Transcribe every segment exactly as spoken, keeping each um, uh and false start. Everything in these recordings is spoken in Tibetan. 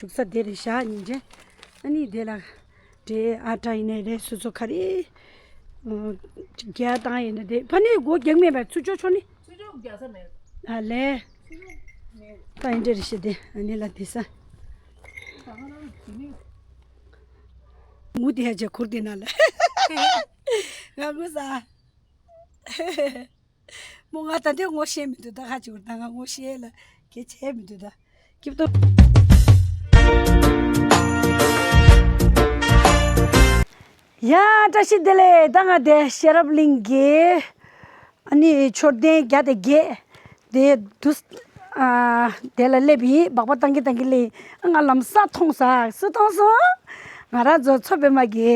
བཞུགས་ས་དེ་རེད་ཤག་སྙིང་རྗེ། ཨ་ནི་དེ་ལ་འདྲེ་ཨ་ཏྲ་ཡིན་ནའི་རེད། སོ་སོ་ག་རེ་རྒྱག་སྟངས་ཡིན་ན་དེ་ཕ་ནི་སྒོ་རྒྱག་མེད་པར་ཚུར་ཕྱོགས་ཕྱོགས་ནི། ཚུར་ཕྱོགས་རྒྱག་ས་མེད། ཨ་ལས། ཚུར་ཕྱོགས་མེད། ད་ཡིན་འདྲེ་རེད་ཤག་དེ་ཨ་ནི་ལ་དེ་ས། ད་ང་རང་གི་ནི། མུ་དེ་ཡ་ཅེ་ཁུར་དེ་ན་ལ། ང་ངུ་ས། མོ་ང་ད་ལྟའི་ངོ་ཤེས་མི་འདུག་ད་ཁ་ཅིག་ད་ང་ངོ་ཤེས་ལ་གལ་ཆེ་མི་འདུག་ད་སྐྱིད་ཏོ། ཡ་བཀྲ་ཤིས་བདེ་ལེགས། ད་ང་དེ་ཤེས་རབ་གླིང་གི་ཨ་ནི་མཆོད་རྟེན་བརྒྱ་དང་བརྒྱད་དེ་དུས་ཨ་དེ་ལ་སླེབས་ཡིན། སྦག་སྦག་བཏང་གི་བཏང་གི་སླེབས་ཡིན། ང་ལམ་སང་མཐོང་ས་སུ་མཐོང་སོང་། ང་རང་ཚོ་མཚོ་པདྨ་གི་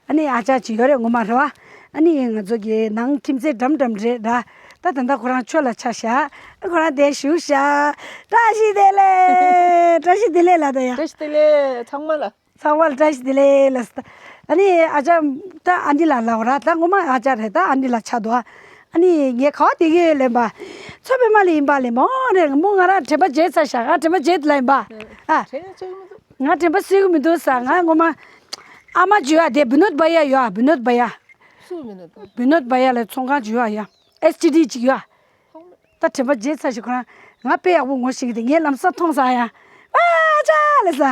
ཨ་ནི་ཨ་ཅག་ཅིག་ཡོད་རེད་ངོ་མ་རེད་བ། ཨ་ནི་ང་ཚོ་གི་ནང་ཁྱིམ་མཚེས་འགྲམ་འགྲམ་རེད་ར། ད་ད་ལྟ་ཁོ་རང་ཆོས་ལ་ཆ་བཞག་ཨ་ཁོ་རང་དེ་བཞུགས་བཞག་བཀྲ་ཤིས་བདེ་ལེགས། བཀྲ་ཤིས་བདེ་ལེགས་ལ་ད་ཡ། བཀྲ་ཤིས་བདེ་ལེགས་ཚང་མ་ལ། ཚང་མ་ལ་བཀྲ་ཤིས་བདེ་ལེགས་ལ་ཟེར། ཨ་ནི་ཨ་ཅག་ད་ཨ་འདི་ལ་ལབ་ར། ད་ངོ་མ་ཨ་ཅག་རེད། ད་ཨ་འདི་ལ་ཆགས་འདུག་ཨ་ནི་ངས་ག་བ་བསྡད་ཀྱི་ཡོད་ལབ་པ། མཚོ་པདྨ་ལ་ཡིན་པ་ལས་མོ་རེད། མོ་ང་རང་དྲན་པ་བརྗེད་ཚར་ཤག་ང་དྲན་པ་བརྗེད་ལ་ཡིན་པ། ཨ། དྲན་ཡ་ཆོག་གི་མི་འདུག་ང་དྲན་པ་གསོས་ཀྱི་མི་འདུག་ས། ང་ངོ་མ་ཨ་མ་བརྗོད་ཡ་དེ་བི་ནོད་བ་ཡ་ཡོད་ཨ། བི་ནོད་བ་ཡ། སུ་བི་ནོད་བ། བི་ནོད་བ་ཡ་ལ་ཚོང་ཁང་བརྗོད་ཡ་ཡ། ཨེས་ཊི་ཌི་ཅིག་ཡོད་ཨ། ད་དྲན་པ་བརྗེད་ཚར་ཞིག་ཁོ་རང་ང་དཔེ་ཡག་པོ་ངོ་ཤེས་ཀྱི་འདུག་ངས་ལམ་སང་མཐོང་ས་ཡ། ཨ་ཅག་ལ་ས།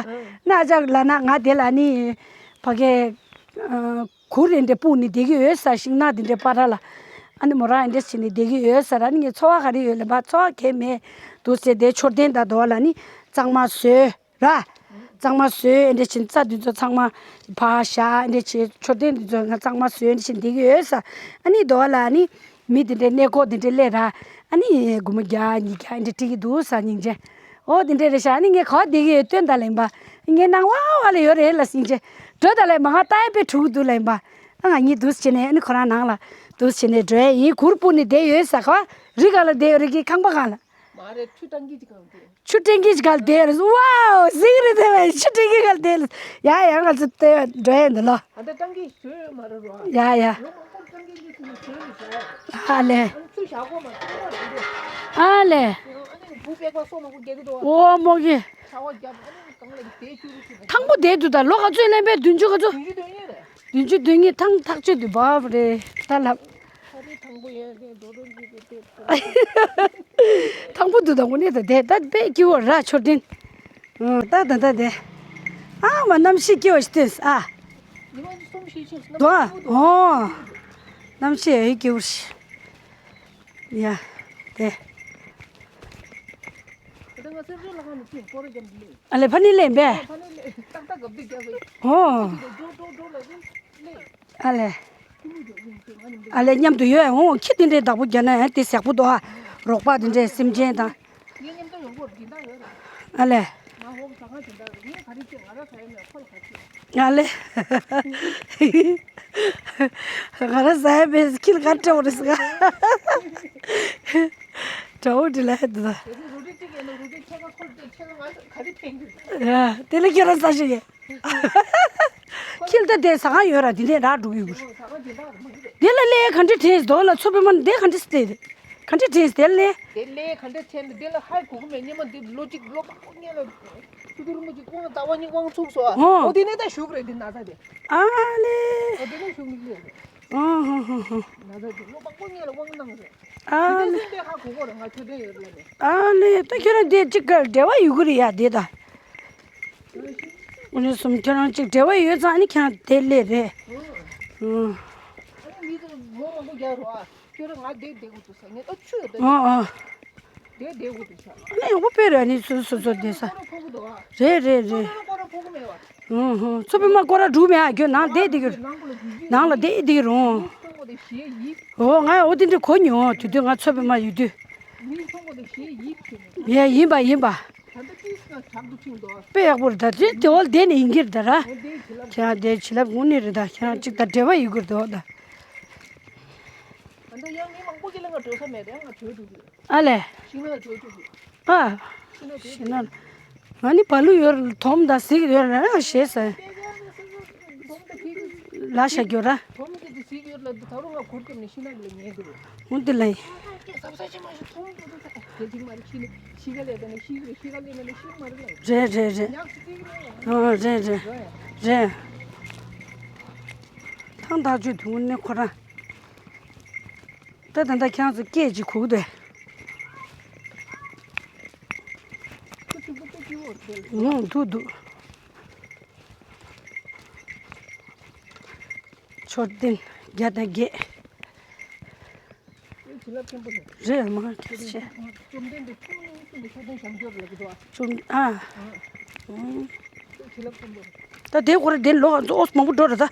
ན་ཅག་ལ་ན་ང་དེ་ལ་ནི་ཕ་གའི་གུར་རེ་འདྲ་སྤུག་ནི་བསྡད་ཀྱི་ཡོད་ས། ཤིང་ནགས་དེ་འདྲའི་བར་ལ་ཨ་ནི་མོ་རང་འདྲ་བྱས་ནི་བསྡད་ཀྱི་ཡོད་ས་ར། ནི་ངའི་འཚོ་བ་ག་རེ་ཡོད་ལབ་པ། འཚོ་བ་གས་མེད་འདུག་ཟེར་དེ་མཆོད་རྟེན་དང་དོ་བ་ལ་ནི་གཙང་མ་བཟོས། ར། གཙང་མ་བཟོས་འདྲ་བྱས་རྩྭ་འདི་ཚོ་ཚང་མ་ཕར་བཞག་འདྲ་བྱས་མཆོད་རྟེན་འདི་ཚོ་ང་གཙང་མ་བཟོས་འདྲ་བྱས་འདི་གི་ཡོད་ས། ཨ་ནི་དོ་བ་ལ་ཨ་ནི་མི་འདི་འདྲའི་གནས་སྐོར་འདི་འདྲའི་སླེབས་ར། ཨ་ནི་སྒོར་མོ་བརྒྱ་ཉིས་བརྒྱ་འདྲ་སྤྲད་ཀྱི་འདུག་ས་སྙིང་རྗེ། ཨོ་འདི་འདྲ་རེད་ཤག་ཨ་ནི་ངས་ག་བ་བསྡད་ཀྱི་ཡོད་སྟོན་ད་ལེན་པ། ངའི་ནང་བ་བ་ལ་ཡོད་རེད་ལ་སྙིང་རྗེ། འགྲོ་ད་ལེན་པ་ང་ལྟ་ཡ་དཔེ་འཁྲུག་འདུག་ལེན་པ། ཨ་ང་གཉིས་འདུག་བྱས་ནས་ཨ་ནི་ཁོ་རང་ནང་ལ་འདུག་བྱས་ནས་འགྲོ་ཡ་ཡིན། གུར་སྤུ་ནས་བསྡད་ཡོད་ས་ག་བ་རི་ག་ལ་བསྡད་ཡོད་རེད་ཀྱི་ཁང་པ་གང་ལ། མ་རེད། ཆུ་ཊང་ཀི་ཅིག་གང་དེ། ཆུ་ཊང་ཀི་ཅིག་གང་དེ་རེད། ཝའོ་ཟིག་རེད་དེ་བས་ཆུ་ཊང་ཀི་གང་དེ་རེད། ཡ་ཡ་ང་ཚོ་དེ་འགྲོ་ཡ་འདི་ལོ། ཨ་ད་ཊང་ཀི་ཞོ་ཡོད་མ་རེད་རོ། ཡ་ཡ། ལོ་མང་པོར་ཊང་ཀི་ཅིག་ཚུར་ཞོ་ནི་ཞོ། ཨ་ལེ། ཨ་ནི་ཚུར་ཞག་གོ་མ་ཚུར་མ་རེད་དེ། ཨ་ལེ། ཨ་ནི་བུ་པེག་པ་སོ་མང་པོ་རྒྱག་གི་འདུག་ཨོ་མོ་གི། ཆ་བ་རྒྱབ་ཨ་ནི་གང་ལ་དེ་བཅུ་རུ་ཚུར། ཐང་པོ་དེ་དུ་ད་ལོ་ག་ཚོད་ལེན་པའི་བདུན་ཅུ་ག་ཚོད། བདུན་ཅུ་དོན་གཉིས་རེད། བདུན་ཅུ་དོན་གཉིས་ཐང་ཐག་ཆོད་དུ་བབ་རེད་ད་ལབ། ཨ་རེ་ཐང་པོ་ཡོད་རེད་འགྲོ་འགྲོ་འགྲོ་འགྲོ་འགྲོ། ཐང་པོ་འདུག་དང་པོ་ནས་ད་དེ་ད་དཔེ་སྐྱིད་པོ་ར་མཆོད་རྟེན། ཨ་ད་ད་ད་དེ། ཨ་མ་གནམ་གཤིས་སྐྱིད་པོ་ཞིག་ཐོན་ཨ། ཉི་མ་གསུམ་བཞི་ཕྱིན་སོང་། དོ་ཨ། ཨོ། གནམ་གཤིས་ཡོད་སྐྱིད་པོ་ཞིག་ཡ། དེ། ད་ང་ཚོའི་ལྷ་ཁང་ནས་ཕྱིན་སྐོར་ར་རྒྱབ་འདི། ཨ་ལེ་ཕ་ནི་ལེན་པས། ཕ་ནི་ལེན་ཏག་ཏག་གབ་འདི་རྒྱབ་པས། ཨོ། འགྲོ་འགྲོ་འགྲོ་ལ་ལེ། ཨ་ལེ། ཨ་ལེ་མཉམ་དུ་ཡོད་འོང་ཁྱི་དེ་འདྲའི་བདག་པོ་རྒྱག་ན་ཡང་དེ་ཟེག་པོ་འདུག་ཨ། རོགས་པ་དེ་འདྲའི་སེམས་ཅན་དང་། ངའི་མཉམ་དུ་ཡོང་གོ་དེ་འདྲ་ཡོད་རེད། ཨ་ལེ། ང་འོག་ཟ་ཁང་དེ་འདྲ་རེད། ངས་ག་རེ་བྱེད་ང་ར་ག་ཡོད་མེད་ཁོ་ལ་ག་རེ་བྱེད། ཨ་ལེ། ང་ར་ཟ་ཡ་མེད་ཁྱི་ལ་ག་རེ་སྤྲད་པ་རེད་ཟེར་ག་དགྲ་བོ་འདི་ལ་ཧད་དུ་ད། རུ་ཏི་གཅིག་ཡིན་ན་རུ་ཏི་ཁྱེད་ཀ་ཁོ་ལ་ཁྱེད་ཀ་ང་ག་རེ་ཕན་གི་རེད། ཡ་དེ་ལ་ཁྱེད་རང་ས་ཞིག་ཡིན། ཁྱི་ལ་ད་དེ་ཟ་ཁང་ཡོད་ར་དེ་ནས་རག་འགྲོ་གི་ཡོད་གི་རེད། དེ་ལ་ལས་ག་འདྲ་དྲན་དོ་ལ་མཚོ་པདྨ་དེ་ག་འདྲ་སྟེ་ག་འདྲ་དྲན་དེ་ལ་ལས། དེ་ལས་ག་འདྲ་དྲན་དེ་ལ་ཧ་གོ་གི་མེད། སྙེ་མ་འདི་ལོ་གཅིག་ལོ་མང་པོ་སྔོན་ལ་ཆུ་ཐུར་མོ་གཅིག་དབང་རྩ་བ་ཉིད་དབང་ཚུགས་སོ། ཨོ། ཨོ་དེ་ནས་ད་བཞུགས་རེད་དེ་ན་ཚ་དེ། ཨ་ལེ། ཨོ་དེ་ནས་བཞུགས་ནི་ལས་རེད། ཨོ་ཧོ་ཧོ་ཧོ། ན་ཚ་དེ་ལོ་མང་པོ་སྔོན་ལ་དབང་གནང་རེད། ཨ་དེ་ལེ། སེམས་པས་ཧ་གོ་གོ་རེད་ང་ཆོས་དྲན་ཡོད་ལ་ནས། ཨ་ལེ་ད་ཁྱོད་རང་དེ་གཅིག་ག་འབྲེལ་བ་ཡོད་གི་རེད་ཡ་དེ་ད། འུ་ནི་གསུམ་ཁྱེད་རང་གཅིག་འབྲེལ་བ་ཡོད་ཙང་ནི་ཁྱེད་རང་དེ་སླེབས་རེད། ཨུ། ཨ་ནི་མི་ཚོ་ངོ་མང་པོ་རྒྱག་རོགས་ཨ། ཁྱོད་རང་ང་བསྡད་བསྡད་དགོས་འདུག་ཟེར་ངས་ཨ་ཆུ་ཡོད་དོ། ཨོ་ཨོ། བསྡད་བསྡད་དགོས་འདུག་ཟེར། ཨ་ནི་ཡག་པོ་དཔེ་རེད་ཨ་ནི་སོ་སོ་སོ་བསྡད་ས། སྐོར་ར་ཕོག་གི་འདུག་ཨ། རེད་རེད་རེད། སྐོར་ར་སྐོར་ར་ཕོག་གི་མེད་བ། ཨུ་ཧུ་མཚོ་པདྨ་སྐོར་ར་འགྲོ་མེད་ཨ་ཁྱོད་ནང་བསྡད་བསྡད་ཀྱི་རེད། ནང་ལ་འགྲོ་གི་རེད། ནང་ལ་བསྡད་བསྡད་ཀྱི་རེད། ཨོ་ང་ཨོ་དེ་འདྲ་གོ་མྱོང་དུས་དུས་ང་མཚོ་པདྨ་ཡོད་དུས། ཡ་ཡིན་པ་ཡིན་པ། དཔེ་ཡག་པོ་རེད་ད་དེ་དེ་འོལ་བསྡད་ནས་ཡིན་གྱི་རེད་ད་ར། ཁྱེད་རང་དེ་བྱིན་རླབས་དངོས་གནས་རེད་ད་ཁྱེད་རང་གཅིག་དང་འབྲེལ་བ་ཡོད་དགོས་རེད་དོ་ད། ཨ་ལས། ཨ། ཤི་ན་ང་ནི་བ་ལུ་ཡོད་རེད་དོམ་དང་གཟིག་ཡོད་རེད་ཞེས་ཟེར། ལ་ཤ་རྒྱོ་ར། འོན་ཏེ་ལ། རེད་རེད་རེད། ཨ་རེད་རེད་རེད། ཐང་ཐག་ཆོད་དུས་ནས་ཁོ་རང་། ད་ད་ལྟ་ཁྱེད་རང་ཚོ་སྐད་ཅིག་གོ་གི་འདུག་ཨུ་འདུག་འདུག་མཆོད་རྟེན་བརྒྱ་དང་བརྒྱད། རེད་མ་ཁྱེད་ཆེ། བཅོམ་ཨ། ད་དེ་སྐོར་དེ་ལོག་ཨོ་མང་པོ་འགྲོ་རེད་ད།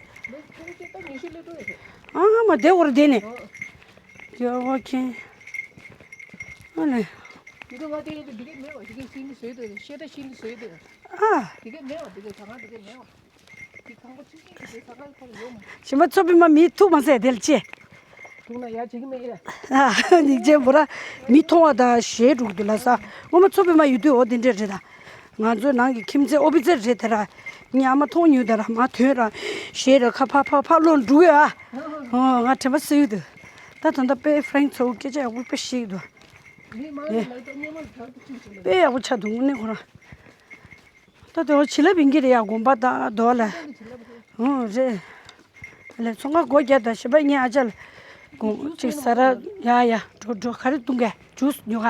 ཨ་མ་དེ་སྐོར་དེ་ནས། ཡོ་ཨོ་ཁེ། ཨ་ནི། ཨ། ཞི་མ་ཚོ་པི་མ་མི་ཐུག་མ་ཟད་དེ་ལ་ཅི། ཐུག་ན་ཡ་བྱེད་ཀྱི་མེད་ཡ། ཨ་ནི་ཅེ་འབོ་ར། མི་མཐོང་བ་དང་ཞེ་དྲུག་དུ་ལ་ས། ངོ་མ་ཚོ་པི་མ་ཡོད་དུས་འོ་དེ་འདྲས་རེད་ད། ང་ཚོའི་ནང་གི་ཁྱིམ་མཚེས་ཨོ་པི་ཙེར་རེད་དེ་ར། ཉ་མ་མཐོང་ཉུལ་དེ་ར་མ་ཐོན་ར། ཞེ་ར་ཁ་ཕ་ཕ་ཕ་ལོན་འགྲུ་ཡ། ཨོ་ང་དྲན་པ་སུ་ཡོད་དུ། ད་ད་ད་པེ་ཧྥ་རེང་ཚོ་སྐད་ཆ་ཡག་པོ་པེ་ཤེས་ཡོད་དུ། དཔེ་ཡག་པོ་ཆགས་འདུག་དངོས་གནས་ཁོ་རང་། ད་དེ་བ་བྱིན་རླབས་ཡིན་གྱི་རེད་ཡ། དགོན་པ་དང་རྡོ་ལ། ཨོ་རེད། ལས་ཚོང་ཁང་སྒོ་རྒྱག་དང་ཞིམ་པ་ངའི་ཨ་ཅག་ལ། དགོང་གཅིག་ཟ་ར། ཡ་ཡ། འགྲོ་འགྲོ། ག་རེ་བཏུང་གས། ཇུས་ཉོ་ག་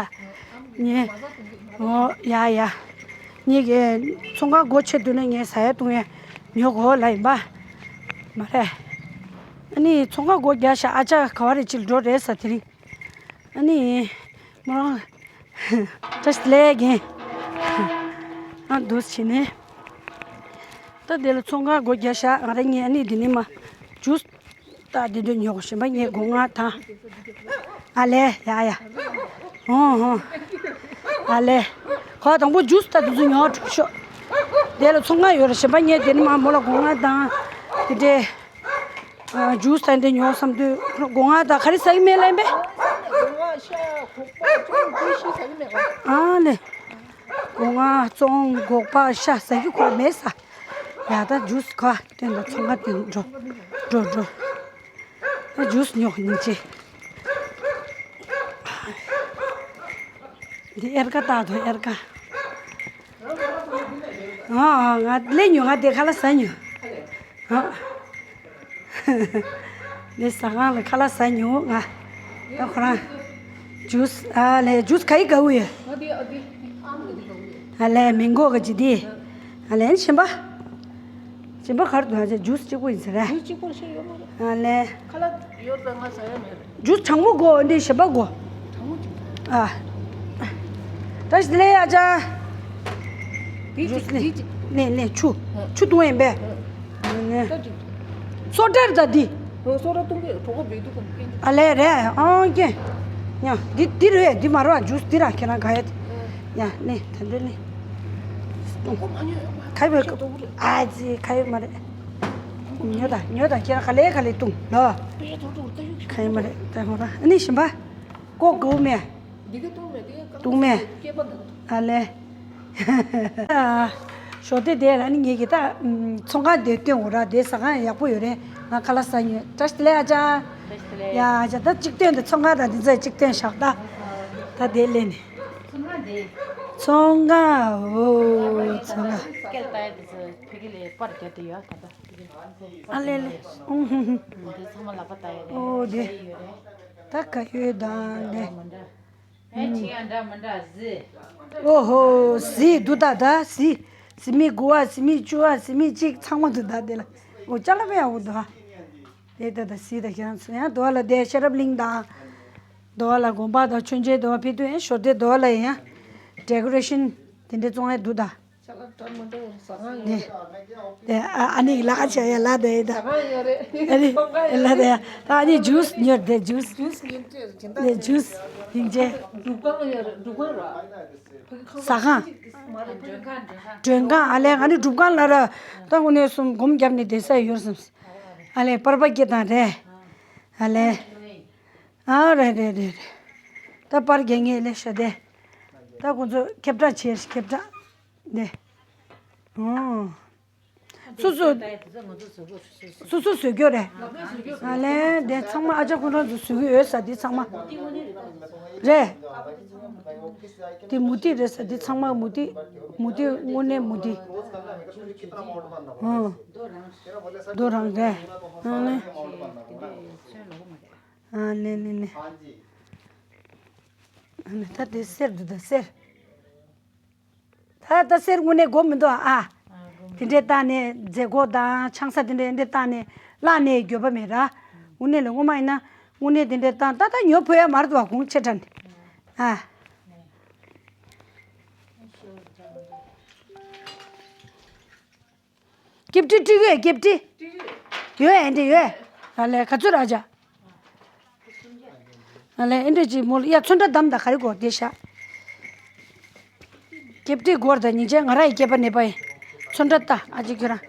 ངས། ཨོ་ཡ་ཡ། ངས་ཀྱི་ཚོང་ཁང་སྒོ་ཕྱེ་དུས་ནས་ངས་ཟ་ཡ་བཏུང་ཡ་ཉོ་དགོས་ལ་ཡིན་པ། མ་རེད། ཨ་ནི་ཚོང་ཁང་སྒོ་རྒྱག་ཤག་ཨ་ཅག་ག་བ་རེ་ཅིག་འགྲོ་རེད་ས་དེ་རིང་། ཨ་ནི། མོ་རང་། བཀྲ་ཤིས་བདེ་ལེགས་རྒན། ཨ་འདུག་བྱས་ནས། ད་དེ་ལ་ཚོང་ཁང་སྒོ་རྒྱག་ཤག་ང་རང་ངས་ཨ་ནི་འདི་ནས་མ། ཇུས། ད་འདི་འདྲ་ཉོ་དགོས་ཞིམ་པ་ངས་སྒོ་ང་དང་། ཨ་ལས་ཡ་ཡ། ཧོ་ཧོ། ཨ་ལས། ཁོ་དང་པོ་ཇུས་ད་དུ་ཚོ་ཉོ་གྲུབ་ཤོག་དེ་ལ་ཚོང་ཁང་ཡོད་ར་ཞིམ་པ་ངས་དེ་ནས་མ་མོ་ལ་སྒོ་ང་དང་། དེ་འདྲས། ཨ། ཇུས་དང་འདི་ཉོ་བསམ་དུས་སྒོ་ང་དང་ག་རེ་ཟ་གི་མེད་ལབ་པས། སྒོ་ང་ཤ་ཁོག་པ་ཅུང་ཀུ་ཤི་ཟ་གི་མེད་པ། ཨ་ལེ། སྒོ་ང་བཙོང་སྒོག་པ་ཤ་ཟ་གི་ཁོ་མེད་ས། ཡ་ད་ཇུས་ག་སྟོན་དང་ཚོང་ཁང་དེ་འགྲོ་འགྲོ་འགྲོ། ད་ཇུས་ཉོ་ཉིན་ཅེ། འདི་ཨེར་ཀ་ཏག་ཏོ་ཨེར་ཀ་ཨ་ཨ་ང་ལས་ཉོ་ང་དེ་ཁ་ལག་ཟ་ཉོ། ཨ། ལས་ཟ་ཁང་ལ་ཁ་ལག་ཟ་ཉོ་ང་། ད་ཁོ་རང་། ཇུས་ཨ་ལས་ཇུས་ག་ཡི་ག་བུ་ཡོད། ཨ་ལས་མིང་གོ་ག་ཅི་དེ། ཨ་ལས་ཞིམ་པ། ཞིམ་པ་གར་དུ་ཨ་ཅེ་ཇུས་གཅིག་པོ་ཡིན་ཟེར་ར། ཇུས་གཅིག་པོ་ཞིག་ཡོད་མ་རེད། ཨ་ལས། ཁ་ལག་ཡོད་ཙང་ང་ཟ་ཡ་མེད་རེད། ཇུས་གྲང་པོ་དགོས་འདི་ཞིམ་པ་དགོས། གྲང་མོ་ཅིག་ཨ། ད་ཞི་ལེ་ཨ་ཅག་དེ་ཇུས་ཅིག་ནི་དེ་ཅིག་ནི་ནི་ཆུ། ཨ། ཆུ་བཏུང་ཡིན་པས། ཨ། ནི། ད་ཅིག་སོ་ཏྲར་ད་འདི། ཨོ་སོ་ཏྲ་བཏུང་གི་གྲོགས་པོ་བེད་དུ་གམ་སྐད། ཨ་ལས་རེད་ཨང་ཀྱེ། ཡ་འདི་འདི་རེད་འདི་མ་རོ་ཨ་ཇུས་འདི་ར་ཁྱེད་རང་ག་ཡ། ཡ་ནི་ད་འདི་ནི། གྲོགས་པོ་མ་ཉོ་ཡོད་མ་ཁ་ཡོད་ཨ་ཙི་ཁ་ཡོད་མ་རེད། ཉོ་ད་ཉོ་ད་ཁྱེད་རང་ག་ལེ་ག་ལེ་བཏུང་ལོ། ཁ་ཡོད་མ་རེད་ད་ཧོ་ར་ཨ་ནི་ཞིམ་པ། ཀོ་གོ་མེ། འདི་ག་བཏུང་མེད་དེ་ག་བཏུང་མེད། སྐྱེས་པ་འདུག་ཨ་ལེ། ཞོ་དེ་དེ་ར་ནི་ངེད་ཀྱི་ད་ཚོང་ཁང་དེ་སྟོན་འོ་ར་དེ་ཟ་ཁང་ཡག་པོ་ཡོད་རེད། ང་ཁ་ལག་ཟ་ཉོས་བཀྲ་ཤིས་བདེ་ལེགས་ཨ་ཅག་བཀྲ་ཤིས་བདེ་ལེགས། ཡ་ཨ་ཅག་ད་གཅིག་སྟོན་དེ་ཚོང་ཁང་དང་དེ་ཚོ་གཅིག་སྟོན་བཞག་ད། ད་དེ་ལེན་ནས། ཚོང་ཁང་དེ། ཚོང་ཁང་འོ་ཚོང་ཁང་། སྐད་ལྟ་ཡ་དེ་ཚོ་ཕ་གི་ལས་པར་རྒྱབ་དེ་ཡོད་ད་ད། ཨ་ལེ་ལེ། ཨུ་ཧུ་ཧུ། འདི་ཚང་མ་ལག་པ་ལྟ་ཡ་རེད། ཨོ་དེ། ད་ག་ཡོད་དང་དེ། ཨེ་ཁྱི་ཡང་འདྲ་མི་འདྲ་ཟི། ཨོ་ཧོ་ཟི་འདུག་ད་ད་ཟི། ཟི་མི་དགུ་བ་ཟི་མི་བཅུ་བ་ཟི་མི་གཅིག་ཚང་མ་འདུག་ད་དེ་ལ། ཨོ་ཅ་ལག་པའི་ཡག་པོ་འདུག་ཧ། དེ་ད་ད་ཟི་ད་ཁྱེད་རང་ཚོ་ཡང་དོ་བ་ལ་དེ་ཤེས་རབ་གླིང་དང་། དོ་བ་ལ་དགོན་པ་དང་མཆོད་མཇལ་དོ་བ་ཕེབས་དུས་ཡང་ཞོར་དེ་དོ་བ་ལ་ཡང་ཌེ་ཀོ་རེ་ཤན་དེ་འདྲ་བཙོང་ཡ་འདུག་ད། ཅ་ལག་འདྲ་མི་འདྲ་ཟ་ཁང་ཡོད་རེད། དེ་ཨ་ཨ་ནི་ལ་ཁ་ཆ་ཡ་ལ་དེ་ད། ཟ་ཁང་ཡོད་རེད། ཨ་ནི་ལ་དེ་ད་ཨ་ནི་ཇུས་ཉོར་དེ་ཇུས། ཇུས་ཉོས་ཏེ་ཇི་ལྟར་དེ་ཇུས་ཡིན་ཅེ། སྒྲུབ་ཁང་ཡོད་རེད་སྒྲུབ་ཁང་ར། ཟ་ཁང་། མ་རེད་མགྲོན་ཁང་མགྲོན་ཁང་། མགྲོན་ཁང་ཨ་ལས་ང་ནི་སྒྲུབ་ཁང་ལ་ར་ད་དངོས་གནས་སུ་སྒོམ་བརྒྱབ་ནས་བསྡད་ས་ཡོད་བསམ། ཨ་ལས་པར་པ་སྐྱེ་དང་རེད། ཨ་ལས། ཨ་རེད་རེད་རེད་རེད། ད་པར་རྒྱག་ངེས་ལས་ཤ་དེ། ད་ཁོང་ཚོ་ཁེབས་ཁྲ་བྱས་ཤིག་ཁེབས་ཁྲ། འདི། ཨོ། སོ་སོ། སོ་སོ་བཟོས་རྒྱུ་རེད། ཨ་ལས་དེ་ཚང་མ་ཨ་ཅག་ཁོང་རང་ཚོ་བཟོས་ཀྱི་ཡོད་ས་འདི་ཚང་མ། རེད། དེ་མུ་ཏིག་རེད་ས་འདི་ཚང་མ་མུ་ཏིག་མུ་ཏིག་དངོས་གནས་མུ་ཏིག་ཨང་། རྡོ་རང་རེད། ཨ་ནི། ཨ་ནི་ནི་ནི། ཨ་ནི་ད་དེ་གསེར་འདུག་ད་གསེར། ད་ད་གསེར་དངོས་གནས་དགོས་མི་འདུག་ཨ། དེ་འདྲའི་བཏང་ནས་མཛད་སྒོ་དང་ཆང་ས་དེ་འདྲའི་འདྲ་བཏང་ནས་བརླག་ནས་འགྱོད་པ་མེད་ར། དངོས་གནས་ལ་སྔོན་མ་ཡིན་ན་དངོས་གནས་དེ་འདྲའི་བཏང་ད་ད་ཉོ་ཕོད་ཡ་མ་རེད་འདུག་ཨ་གོང་ཆེ་དྲགས་ནས་ཨ། སྐེབས་ཏི་སྤྲི་གོས་སྐེབས་ཏི། ཡོད་ཨེ་འདྲ་ཡོད། ཨ་ལས་ག་ཚོད་རག་བྱ། ཨ་ལས་ཨེ་འདྲ་ཅིག་མོ་ལ་ཡ་ཚོན་ཁྲ་བདམས་དང་ག་རེ་དགོས་དེ་ཤ། སྐེབས་ཏི་སྒོར་དང་སྙིང་རྗེ་ང་ར་ཡི་སྐེད་པ་ནས་པ་ཡིན། ཚོན་ཁྲ་ལྟ་ཨ་ཅེ་ཁྱོད་རང་།